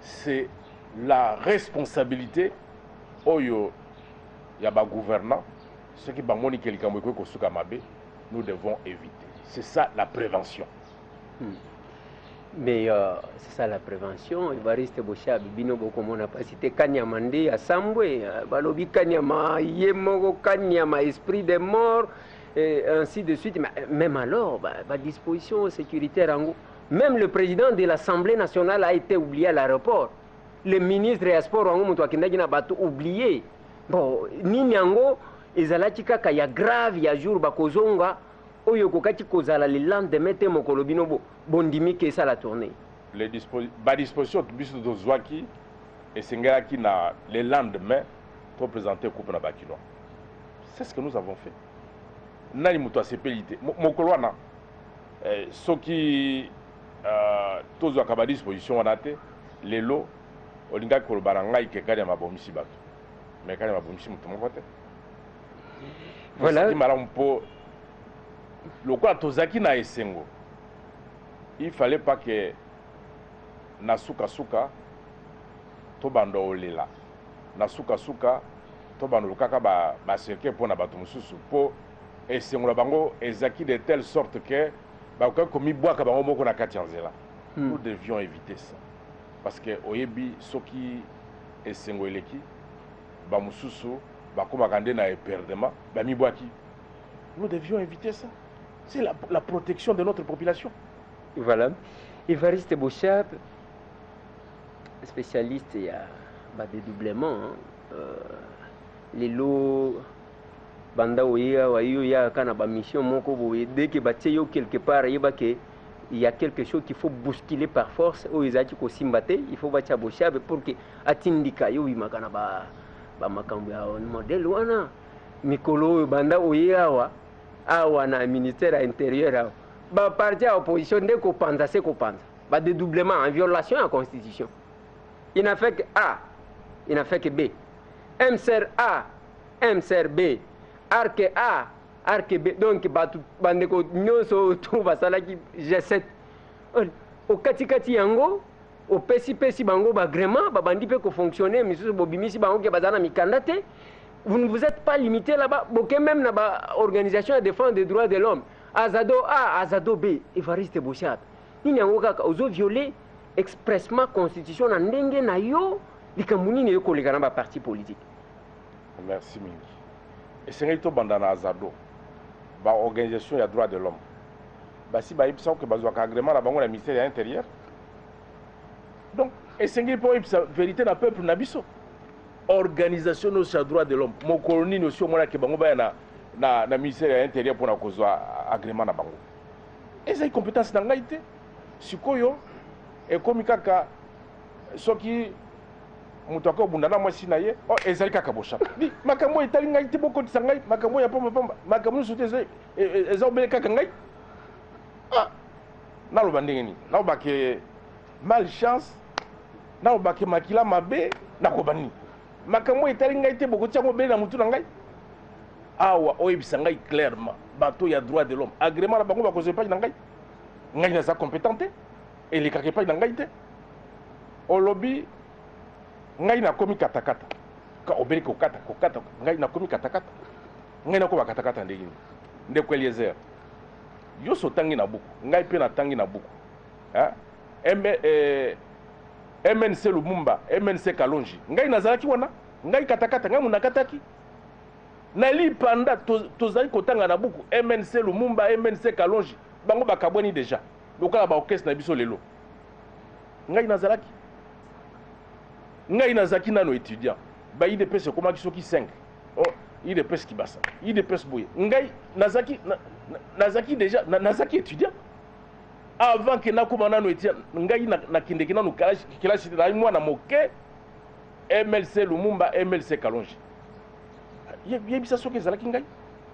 C'est la responsabilité oyo ya bagouvernant. Soki bamoni ke likambo ekoki kosuka mabe, nous devons éviter. C'est ça la prévention.
Mais c'est ça la prévention. Evariste Boshab, bino bokomona pasi te. Kanyama nde asambwe, balobi kanyama ye moko, kanyama esprit de mort et ainsi de suite. Mais même alors, ba disposition sécuritaire yango, même le président de l'Assemblée nationale a été oublié à l'aéroport. Le ministre ya sport yango, moto akendaki na bato, oublié. Bon, nini yango ezalaki kaka ya grave ya jour bakozonga, oyo ekokaki kozala le lendemain te, mokolo bino bondimi ke esala tournée?
Les badisposition biso tozwaki, esengelaki na le lendemain toprésente coupe na bakinois. C'est ce que nous avons fait. Nani moto asepeli te mokolo wana? Soki tozwaka badisposition wana te, lelo olingaki koloba na ngai ke kanyama abomisi bato. Mais kanyama abomisi moto moko te.
Voilà.
Malamu mpo lokola tozalaki na esengo, il fallait pas que na sukasuka tobanda olela, na sukasuka tobanda olukaka bacercueil mpo na bato mosusu, mpo esengo na bango ezalaki de telle sorte que bakokaki komibwaka bango moko na kati ya nzela. Nous devions éviter ça, parce que oyebi, soki esengo eleki, bamosusu bakomaka nde na éperdument, bamibwaki. Nous devions éviter ça. C'est la protection de notre population.
Voilà. Evariste Boshab, spécialiste ya badédoublement, hein? Lelo banda oye awa, yo oyaka na bamission moko boye, dès que batie yo quelque part, yeba ke il y a quelque chose qu'il faut bousculer par force. Oyo ezalaki kosimba te, il faut batia Boshab pour que atindika yo obimaka na bamakambo ya modèle wana. Mikolo oyo banda oye awa, awa na ministère ya intérieur awa, baparti ya opposition nde kopanza se kopanza, badédoublement en violation ya constitution. INAFEC A, INAFEC B, MCR A, MCR B, ARC A, ARC B. Donc bato, bandeko nyonso to basalaki G7, okatikati yango, opesipesi bango baagrément, babandi mpe kofonctionne. Misusu bobimisi bango ke baza na mikanda te. Vous ne vous êtes pas limité là-bas, boke même na baorganisation ya défense des droits de l'homme, Azado A, Azado B. Evariste Boshab, nini yango kaka ozoviole expressement constitution na ndenge na yo? Likambo nini ekoleka na baparti politique?
Merci mingi. Esengeli tobanda na Azado. Baorganisation ya droit de l'homme basi bayebisa ke bazwaka agrément na bango na ministère ya intérieur. Donc esengeli mpo oyebisa vérité na peuple na biso. Organisation nyonso ya droit de l'homme, mokolo nini osi omonaki bango baya na ministère ya intérieur mpona kozwa agrément na bango? Ezali compétence na ngai te. Sikoyo ekomi kaka soki moto akobunda na mwasi na ye, oh, ezali kaka Boshab. Makambo oyo etali ngai te, bokotisa ngai makambo oyo ya pambapamba, makambo nyonso te eza obele kaka ngai. Ah, naloba ndenge nini? Nalobake malchance, nalobake makila mabe, nakoba nini? Makambo etali ngai te, bokotia yango obele na motu na ngai awa. Oyebisa ngai clairement, bato ya droit de l'homme, agrément na bango bakozwa epai na ngai? Ngai naza compétent te, elekaka epai na ngai te. Olobi ngai nakomi katakata, ka obeli kokata kokata, ngai nakomi katakata, ngai nakoma katakata ndenge nini? Ndeko Eliezer, yo so otangi na buku, ngai mpe natangi na buku. MNC Lumumba, MNC Kalonji, ngai nazalaki wana? Ngai katakata, ngai munakataki na lipanda. Tozali kotanga na buku MNC Lumumba, MNC Kalonji, bango bakabwani déjà lokola baorchestre na biso lelo. Ngai nazalaki, ngai nazalaki nano étudiant. Ba UDPS ekomaki soki 5, oh, UDPS Kibasa, UDPS boye. Ngai nazalaki nazalaki déjà nazalaki étudiant avant ke nakóma nano étudiant. Ngai nakendeki nano kelasi te, nazali mwana moke. MLC Lumumba, MLC Kalonji, yebisa soki ezalaki ngai,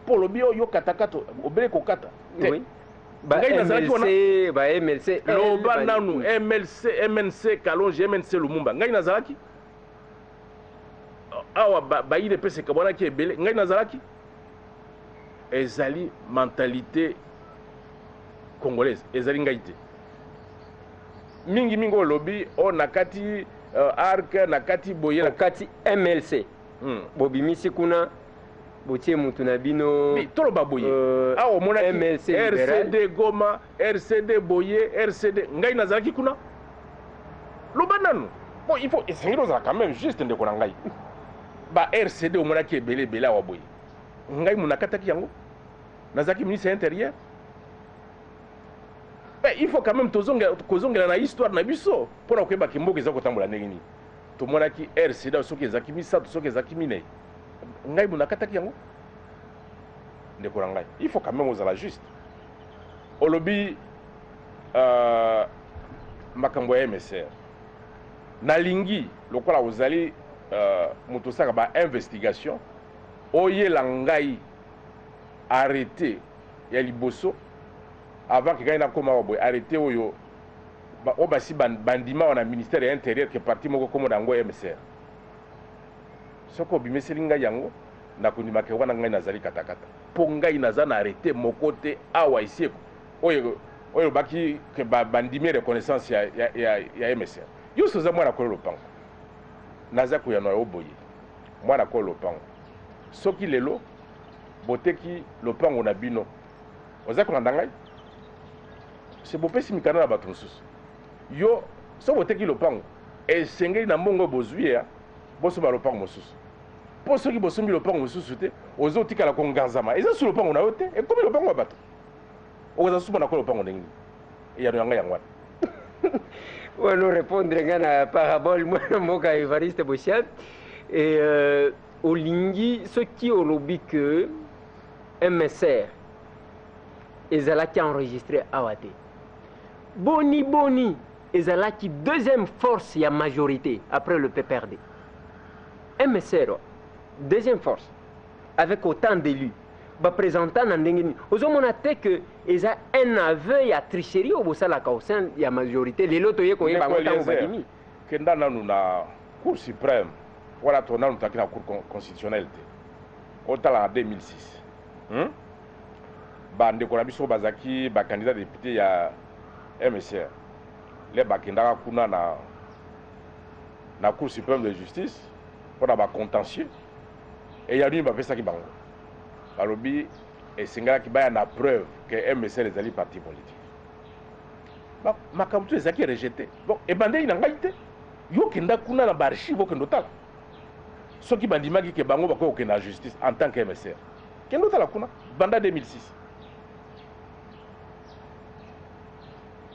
mpo olobi oyo katakata, obele kokata te.
Oui. Ba MLC, ba MLC.
Loba nanu MLC, MNC Kalonji, MNC Lumumba, ngai nazalaki awa? Ba UDPS ekabwanaki ebele, ngai nazalaki? Ezali mentalité congolaise, ezali ngai te. Mingimingi olobi oyo na kati arc na kati boye.
Na kati MLC, bobimisi kuna, botie mutu na bino.
Toloba boye, awa omonaki
MLC.
RCD Goma, RCD boye, RCD, ngai nazalaki kuna? Loba nanu. Bon, il faut, esengeli ozala quand même juste, ndeko na ngai. Ba RCD omonaki ebele ebele awa boye, ngai munakataki yango? Nazalaki ministre ya Intérieur? Mais il faut quand même kozongela na histoire na biso mpona koyebaki mboka eza kotambola ndenge nini. Tomonaki RCD soki ezalaki misato, soki ezalaki minei, ngai munakataki yango? Ndeko na ngai, il faut quand même ozala juste. Olobi makambo ya MSR, nalingi lokola ozali moto osalaka bainvestigation, oyela ngai arrêté ya liboso avant ke ngai nakóma awa boye, arrêté oyo oyo basi bandima wana ministère ya Intérieur ke parti moko komona yango MSR. Soki obimiseli ngai yango, nakondimaka wana ngai nazali katakata, mpo ngai naza na arrêté moko te awa esi oyo oyo baki ke bandimi reconnaissance ya MSR. Yo so oza mwana kolo lopango, naza koyanoa yo boye: mwana kolo lopango, soki lelo boteki lopango na bino, oza kolanda ngai, se bopesi mikanda na bato mosusu, yo so boteki lopango, esengeli na mbongo bozwi ya bosomba lopango mosusu, mpo soki bosombi lopango mosusu te, ozotikala konganzama. Eza su lopango na yo te, ekomi lopango ya bato. Okozala su mwana kolo lopango ndenge nini? Eyano ya ngai yango wana.
Wana répondre nga na parabole, mwana mboka Evariste Boshab. Et olingi soki olobi que MSR ezalaki enregistré awa te, boni boni ezalaki deuxième force ya majorité après le PPRD? MSR deuxième force avec autant d'élus, baprésentant na ndenge nini? Ozomona te que eza un aveu ya tricherie oyo bosalaka au sein ya majorité? Lelo toye koyeba yango ntango badimi.
Kenda nanu na Cour suprême wana, to nanu taki na Cour constitutionnelle te. Otala na 2006, Bandeko na biso bazalaki bacandidat député ya MSR, le bakendaka kuna na Cour suprême de justice mpona bacontentieux. Eya nini bapesaki bango? Balobi esengelaki baya na preuve ke MSR ezali parti politique. Makambo to ezalaki rejeté. Bon, ebandeli na ngai te. Yo kenda kuna na baarchive, okende otala soki bandimaki ke bango bakoki kokende na justice en tant que MSR. Kende otala kuna banda 2006.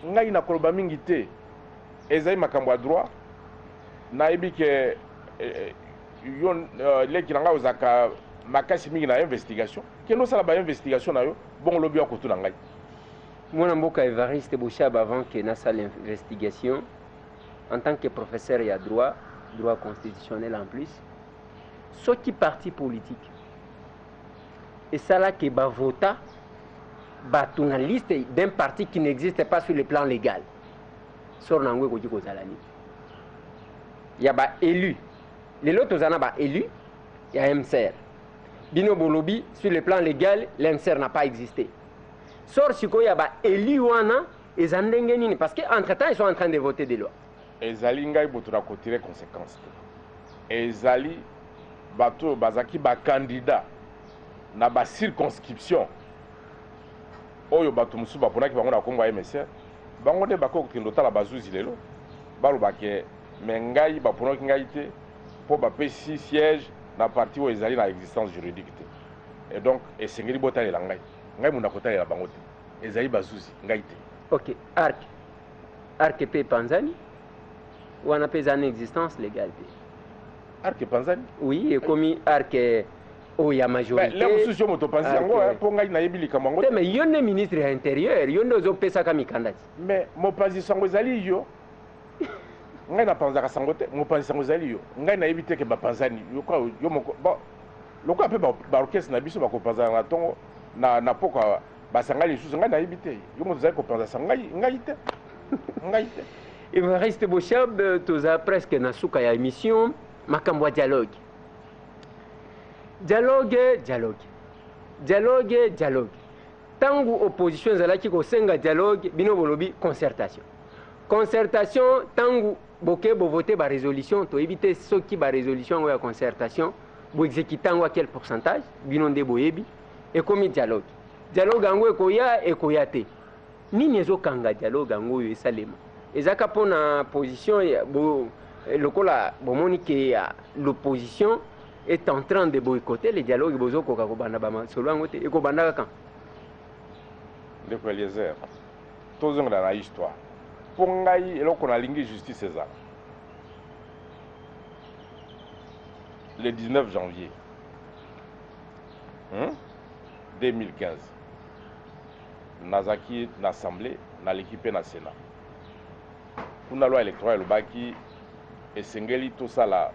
Ngai nakoloba mingi te, ezali makambo ya droit. Nayebi ke yo leki na ngai ozalaka makasi mingi na investigation. Kende osala bainvestigation na yo, bongo lobi akotuna ngai.
Mwana mboka Evariste Boshab, avant ke nasala investigation, en tant que professeur ya droit, droit constitutionnel en plus, soki parti politique esalaki bavota bato na liste d'un parti qui n'existe pas sur le plan légal, sort na yango ekoki kozala nini? Ya baélu. Lelo toza na baélu ya MCR. Bino bolobi, sur le plan légal, l'MCR n'a pas existé. Sort sikoyo ya baélu wana eza ndenge nini? Parce que entre temps, ils sont en train de voter des lois.
Ezali ngai moto na kotirer conséquence te. Ezali bato oyo bazalaki bacandidat na bacirconscription oyo bato mosusu baponaki bango na nkombo ya MSR. Bango nde bakoki kokende otala bazuzi lelo, balobake: me ngai baponaki ngai te mpo bapesi siège na parti oyo ezali na existence juridique te, et donc esengeli botalela ngai. Ngai moto nakotalela bango te, ezali bazuzi, ngai te.
Ok, ARC, ARC mpe epanzani wana mpe eza na existence légale te.
ARC epanzani?
Oui, ekomi ARC oyo ya majorité.
Le mosusu yo moto opanzi yango, mpo ngai nayebi likambo yango.
Te, mais yo nde ministre ya Intérieur, yo nde ozopesaka mikanda ti.
Mais mopanzi sango ezali yo. Ngai napanzaka sango te, mopanzi sango ezali yo. Ngai nayebi te ke bapanzani. Yo moko, bon, lokola mpe baorchestre na biso bakopanzana na ntongo, na pokwa basangani lisusu, ngai nayebi te. Yo moto ozali kopanza sango, ngai te, ngai te.
Evariste Boshab, toza presque na suka ya émission. Makambo ya dialogue, dialogue, dialogue, dialogue, dialogue. Ntango opposition ezalaki kosenga dialogue, bino bolobi concertation, concertation. Ntango boke bovote barésolution, toyebi te soki barésolution yango ya concertation boexécute yango à quel pourcentage, bino nde boyebi. Ekomi dialogue. Dialogue yango ekoya, ekoya te? Nini ezokanga dialogue yango oyo esalema? Ezaka mpona position ya bo, lokola bomoni ke l'opposition est en train de boycotter le dialogue, bozokoka kobanda bamasolo yango te. Ekobanda kaka?
Ndeko Eliezer, tozongela na histoire. Mpo ngai eloko nalingi justice ezala. Le 19 janvier, 2015, nazalaki na Assemblée, naleki mpe na Sénat. Kuna loi électorale elobaki esengeli tosala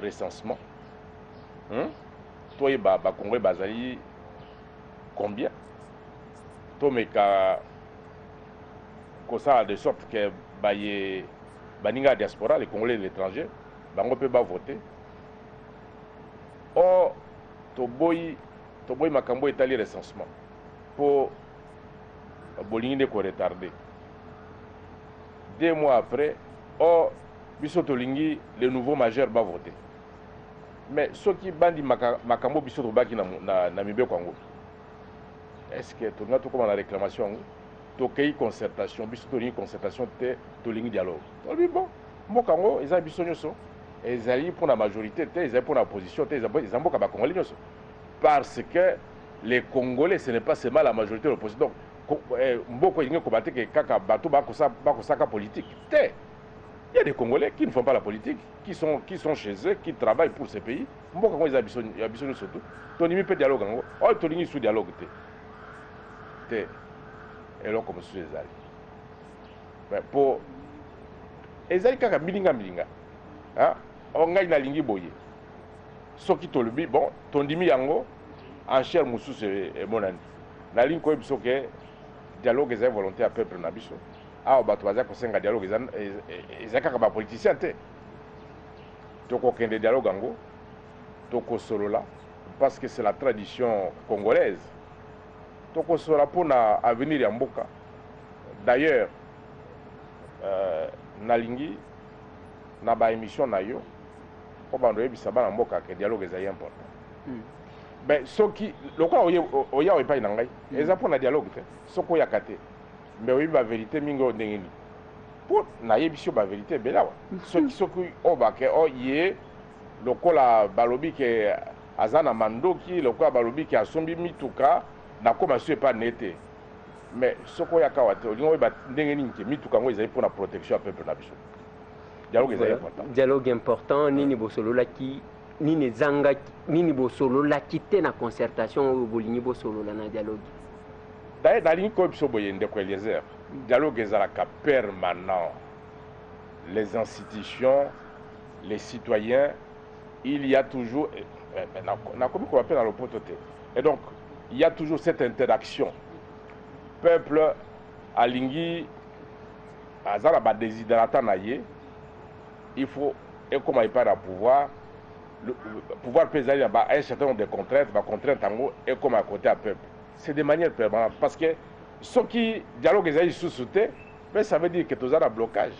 recensement, Toyeba Bakongolais bazali combien, tomeka kosala de sorte que baye baninga ya diaspora, les Congolais de l'étranger, bango mpe bavote. Or toboyi, toboyi makambo etali recensement mpo bolingi nde koretarder. 2 mois après, or biso tolingi le nouveau majeur bavote. Mais soki bandi makambo biso tobaki na mibeko yango, est ce que tolinga tokóma na réclamation yango? Tokei concertation, biso tolingi concertation te, tolingi dialogue. Tolobi: bon, mboka yango eza biso nyonso, ezali mpona majorité te, ezali mpona opposition te, eza mboka Bakongolais nyonso, parce que les Congolais, ce n'est pas seulement la majorité de l'opposition. Donc mboka elingi koba te ke kaka bato bakosaka politique te. Il y a des Congolais qui ne font pas la politique, qui sont chez eux, qui travaillent pour ce pays. Mboka yango eza ya biso nyonso. Tu tondimi mpe dialogue yango oyo, tolingi su dialogue te te. Eloko mosusu ezali mpo ezali kaka milinga milinga. O ngai nalingi boye, soki tolobi: bon, tondimi yango, enchère mosusu emonani. Nalingi koyebi soki dialogue ezali volonté ya peuple na biso. Awa bato baza kosenga dialogue, eza kaka bapoliticien te. Tokokende dialogue yango, tokosolola, parce que c'est la tradition congolaise. Tokosolola mpona avenir ya mboka. D'ailleurs, nalingi na baémission na yo mpo bando oyebisa bana mboka ke dialogue ezali important. Ben, soki lokola oya epai na ngai, eza mpo na dialogue te. Soki oyaka te, mais oyebi bavérité mingi oyo ndenge nini? Mpo nayebisi yo bavérité ebele awa. Soki oyo bake o ye, lokola balobi ke aza na mandoki, lokola balobi ke asombi mituka, nakóma so epa ne te. Mais soki oyaka awa te, olingi oyeba ndenge nini ke mituka yango ezali mpona protection ya peuple na biso. Dialogue ezali important.
Dialogue important. Nini bosololaki? Nini ezangaki? Nini bosololaki te na concertation oyo bolingi bosolola na dialogue?
D'ailleurs, nalingi koyeba biso boye, ndeko Eliezer, dialogue ezalaka permanent. Les institutions, les citoyens, il y a toujours, nakomi koba mpe na lopoto te, et donc il y a toujours cette interaction. Peuple alingi, aza na badesiderata na ye, il faut Ekóma epai na pouvoir, pouvoir mpe ezali na ba un certain nombre de contraintes. Bacontrainte yango ekóma ya côté ya peuple. C'est de manière permanente, parce que soki dialogue ezali lisusu te, mais ça veut dire que toza na blocage.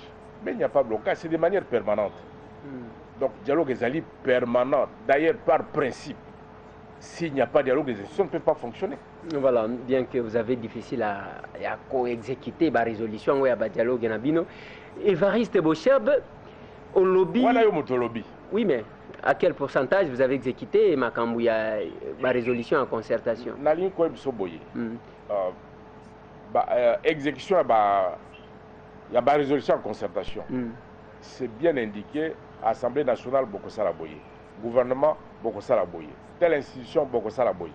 Mais il n'y a pas blocage, c'est de manière permanente. Donc dialogue ezali permanent. D'ailleurs, par principe, s'il n'y a pas de dialogue, les institutions ne peuvent pas fonctionner.
Voilà, bien que vous avez difficile à co-exécuter ba résolution ya ba dialogue na bino. Évariste Boshab, olobi.
Wana yo moto olobi.
Oui, mais à quel pourcentage vous avez exécuté makambo ya ba résolution en concertation?
Nalingi koyeba biso boye. Ba exécution ya ba résolution en concertation, c'est bien indiqué: Assemblée nationale bokosala boye, gouvernement bokosala boye, telle institution bokosala boye.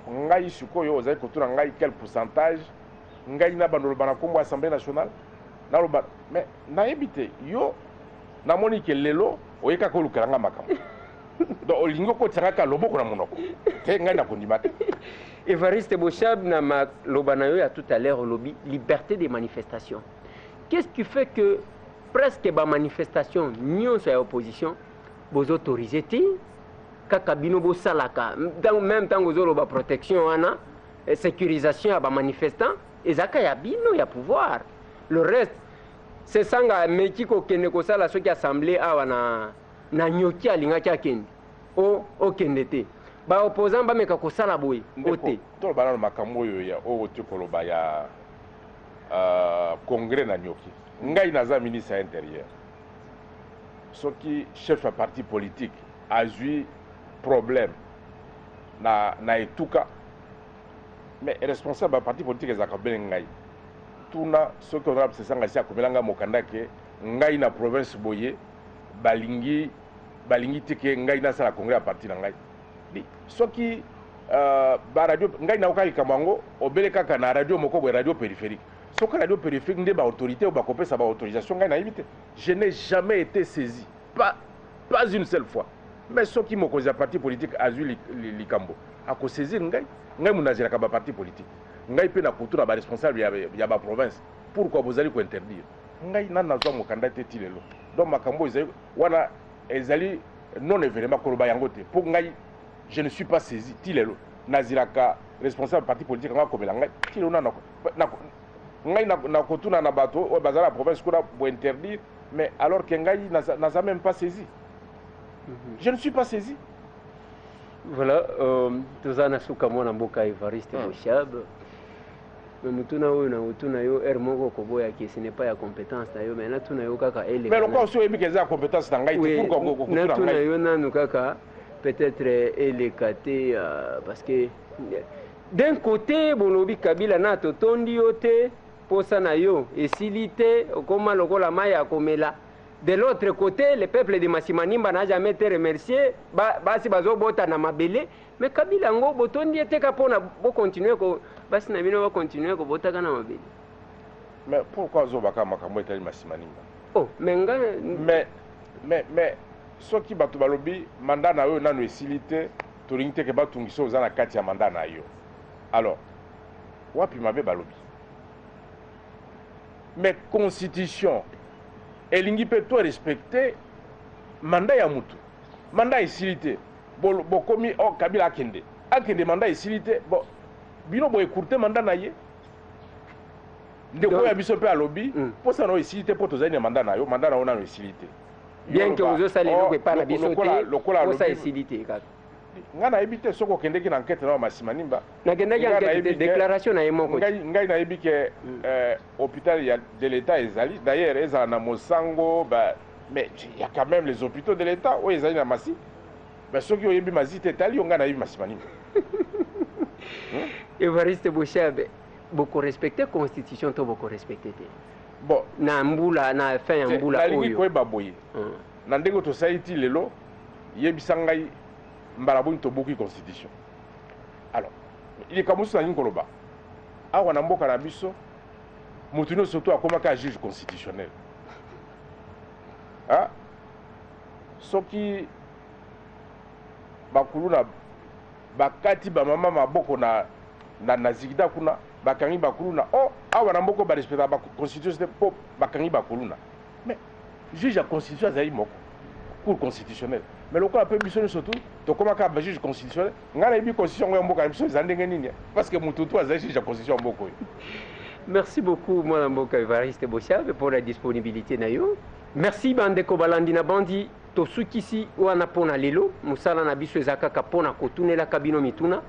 Ngai sikoyo ozali kotuna ngai quel pourcentage ngai na bando loba na nkombo ya Assemblée nationale, naloba, mais nayebi te. Yo namoni ke lelo oye kaka olukela nga makambo, donc olingi okotisa kaka loboko na monoko te, ngai nakondima te.
Évariste Boshab, na maloba na yo ya tout à l'heure, olobi liberté de manifestation. Qu'est-ce qui fait que presque ba manifestation nyonso ya opposition bozoautoriser te, kaka bino bosalaka? Même ntango ozoloba protection wana, sécurisation ya bamanifestant, ezalaka ya bino ya pouvoir. Le reste, Sesanga ameki kokende kosala soki assemblée awa na Nyoki, alingaki akende, o okende te. Baopposant bameka kosala boye o te.
Toloba nano makambo oyo ya oyo oti koloba ya congrès na Nyoki. Ngai naza ministre ya Intérieur. Soki chef ya parti politique azwi problème na etuka, mais responsable ya parti politique ezalaka bene ngai. Tuna soki honorable Sesanga si akomela ngai mokanda ke ngai na province boye balingi te ke ngai nasala congrès ya parti na ngai. Soki baradio, ngai nayoka likambo yango obele kaka na radio moko boye, radio périphérique. Soki radio périphérique nde baautorité oyo bakopesa baautorisation, ngai nayebi te. Je n'ai jamais été saisi, pas une seule fois. Mais soki mokonzi ya parti politique azwi likambo, akosaisir ngai. Ngai moto nazelaka baparti politique. Ngai mpe nakotuna baresponsable ya baprovince: pourquoi bozali kointerdire? Ngai nani nazwa mokanda te ti lelo. Donc makambo ezali wana ezali non événement, koloba yango te, mpo ngai je ne suis pas saisi ti lelo. Nazilaka responsable parti politique yango akomela ngai. Ti lelo ngai nakotuna na bato oyo bazala na province kuna bointerdire, mais alors que ngai naza même pas saisi. Je ne suis pas saisi.
Voilà, toza na suka, mwana mboka Evariste Boshab. Mais motuna oyo na kotuna yo ere moko okoboyaki, ce n'est pas ya compétence na yo, mais natuna yo kaka.
Mais lokola osi oyebi ke eza ya compétence na ngai te, pourquoi kokotuna?
Natuna yo nanu kaka, peut-être eleka te, parce que d'un côté bolobi Kabila na totondi yo te, posa na yo esili te, okóma lokola mai ya komela. De l'autre côté, le peuple de Masimanimba n'a jamais été remercié. Basi bazobota na mabele. Mais Kabila yango botondi ye te ka mpona bocontinue ko basi na bino bacontinue kobotaka na mabele.
Mais pourquoi azobaka makambo etali Masimanimba?
Oh, mais nga
Mais soki bato balobi mandat na yo nano esili te, tolingi te ke batungisa, oza na kati ya mandat na yo, alors wapi mabe balobi? Mais constitution elingi mpe to respecte mandat ya mutu. Mandat esili te, bokomi oh, Kabila akende, akende, mandat esili te. Bon, bino boécourter mandat na ye. Ndeko oyo ya biso mpe alobi mposa na oyo esili te, mpo tozali na mandat na yo, mandat na yo nano esili te.
Bien que ozosala eloko epai na biso te, posa esili te kaka.
Ngai nayebi te soki okendeki na enquête na Masimanimba.
Nakendaki enquête te, déclaration na ye moko.
Ngai nayebi ke hôpital ya de l'État ezali, d'ailleurs ezala na Mosango ba, mais il y a quand même les hôpitaux de l'État oyo ezali na Masi. Mais soki oyebi Masi te, etali yo. Ngai nayebi Masimanimba.
Evariste Boshab, bokorespecte constitution to bokorespecte te?
Bon.
Na mbula, na fin ya mbula.
Nalingi oyo koyeba boye: na ndenge tosali ti lelo, yebisa ngai mbala boni tobuki constitution? Alors, likambo mosusu nalingi koloba awa na mboka na biso, motu nyonso to akomaka juge constitutionnel. Ah? Soki bakuluna bakati bamama maboko na zigida kuna, bakangi bakuluna. Oh, awa na mboka barespectaka baconstitution te mpo bakangi bakuluna. Mais Juge ya constitution azali moko, cour constitutionnelle. Mais lokola mpe biso nyonso tu tokóma kaka bajuge constitutionnel, ngai nayebi constitution yango ya mboka na biso eza ndenge nini, parce que motu tu azali juge ya constitution ya mboka oyo.
Merci beaucoup, mwana mboka Evariste Boshab, pour la disponibilité na yo. Merci, bandeko balandi na bandi. Tosukisi wana mpona lelo. Mosala na biso eza kaka mpona kotunelaka bino mituna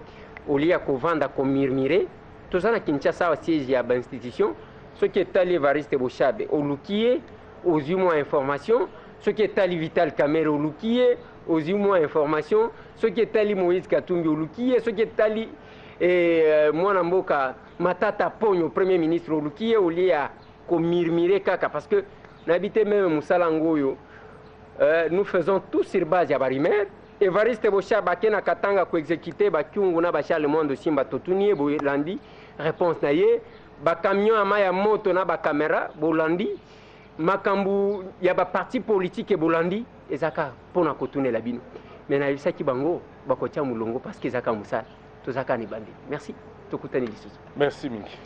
olia kovanda komurmurer. Toza na Kinshasa awa, siège ya bainstitution. Soki etali Evariste Boshab, oluki ye, ozwi mwa information. Soki etali Vital Kamerhe, oluki ye, ozwi mwa information. Soki etali Moïse Katumbi, oluki ye. Soki etali mwana mboka Matata Ponyo, premier ministre, oluki ye, olie ya komurmurer kaka, parce que nayebi te même mosala yango oyo. Nous faisons tout sur base ya barumeur. Evariste Boshab ake na Katanga koexécuter bakyungu na baCharles Mwando Simba. Totuni ye, bolandi réponse na ye. Bacamion ya mai ya moto na bacaméra, bolandi. Makambo ya baparti politique, bolandi. Eza kaka mpona kotunela bino. Me nayebisaki bango bakotia molongo, parce que ezaka mosala, tozaka na ebandeli. Merci, tokutani lisusu.
Merci mingi.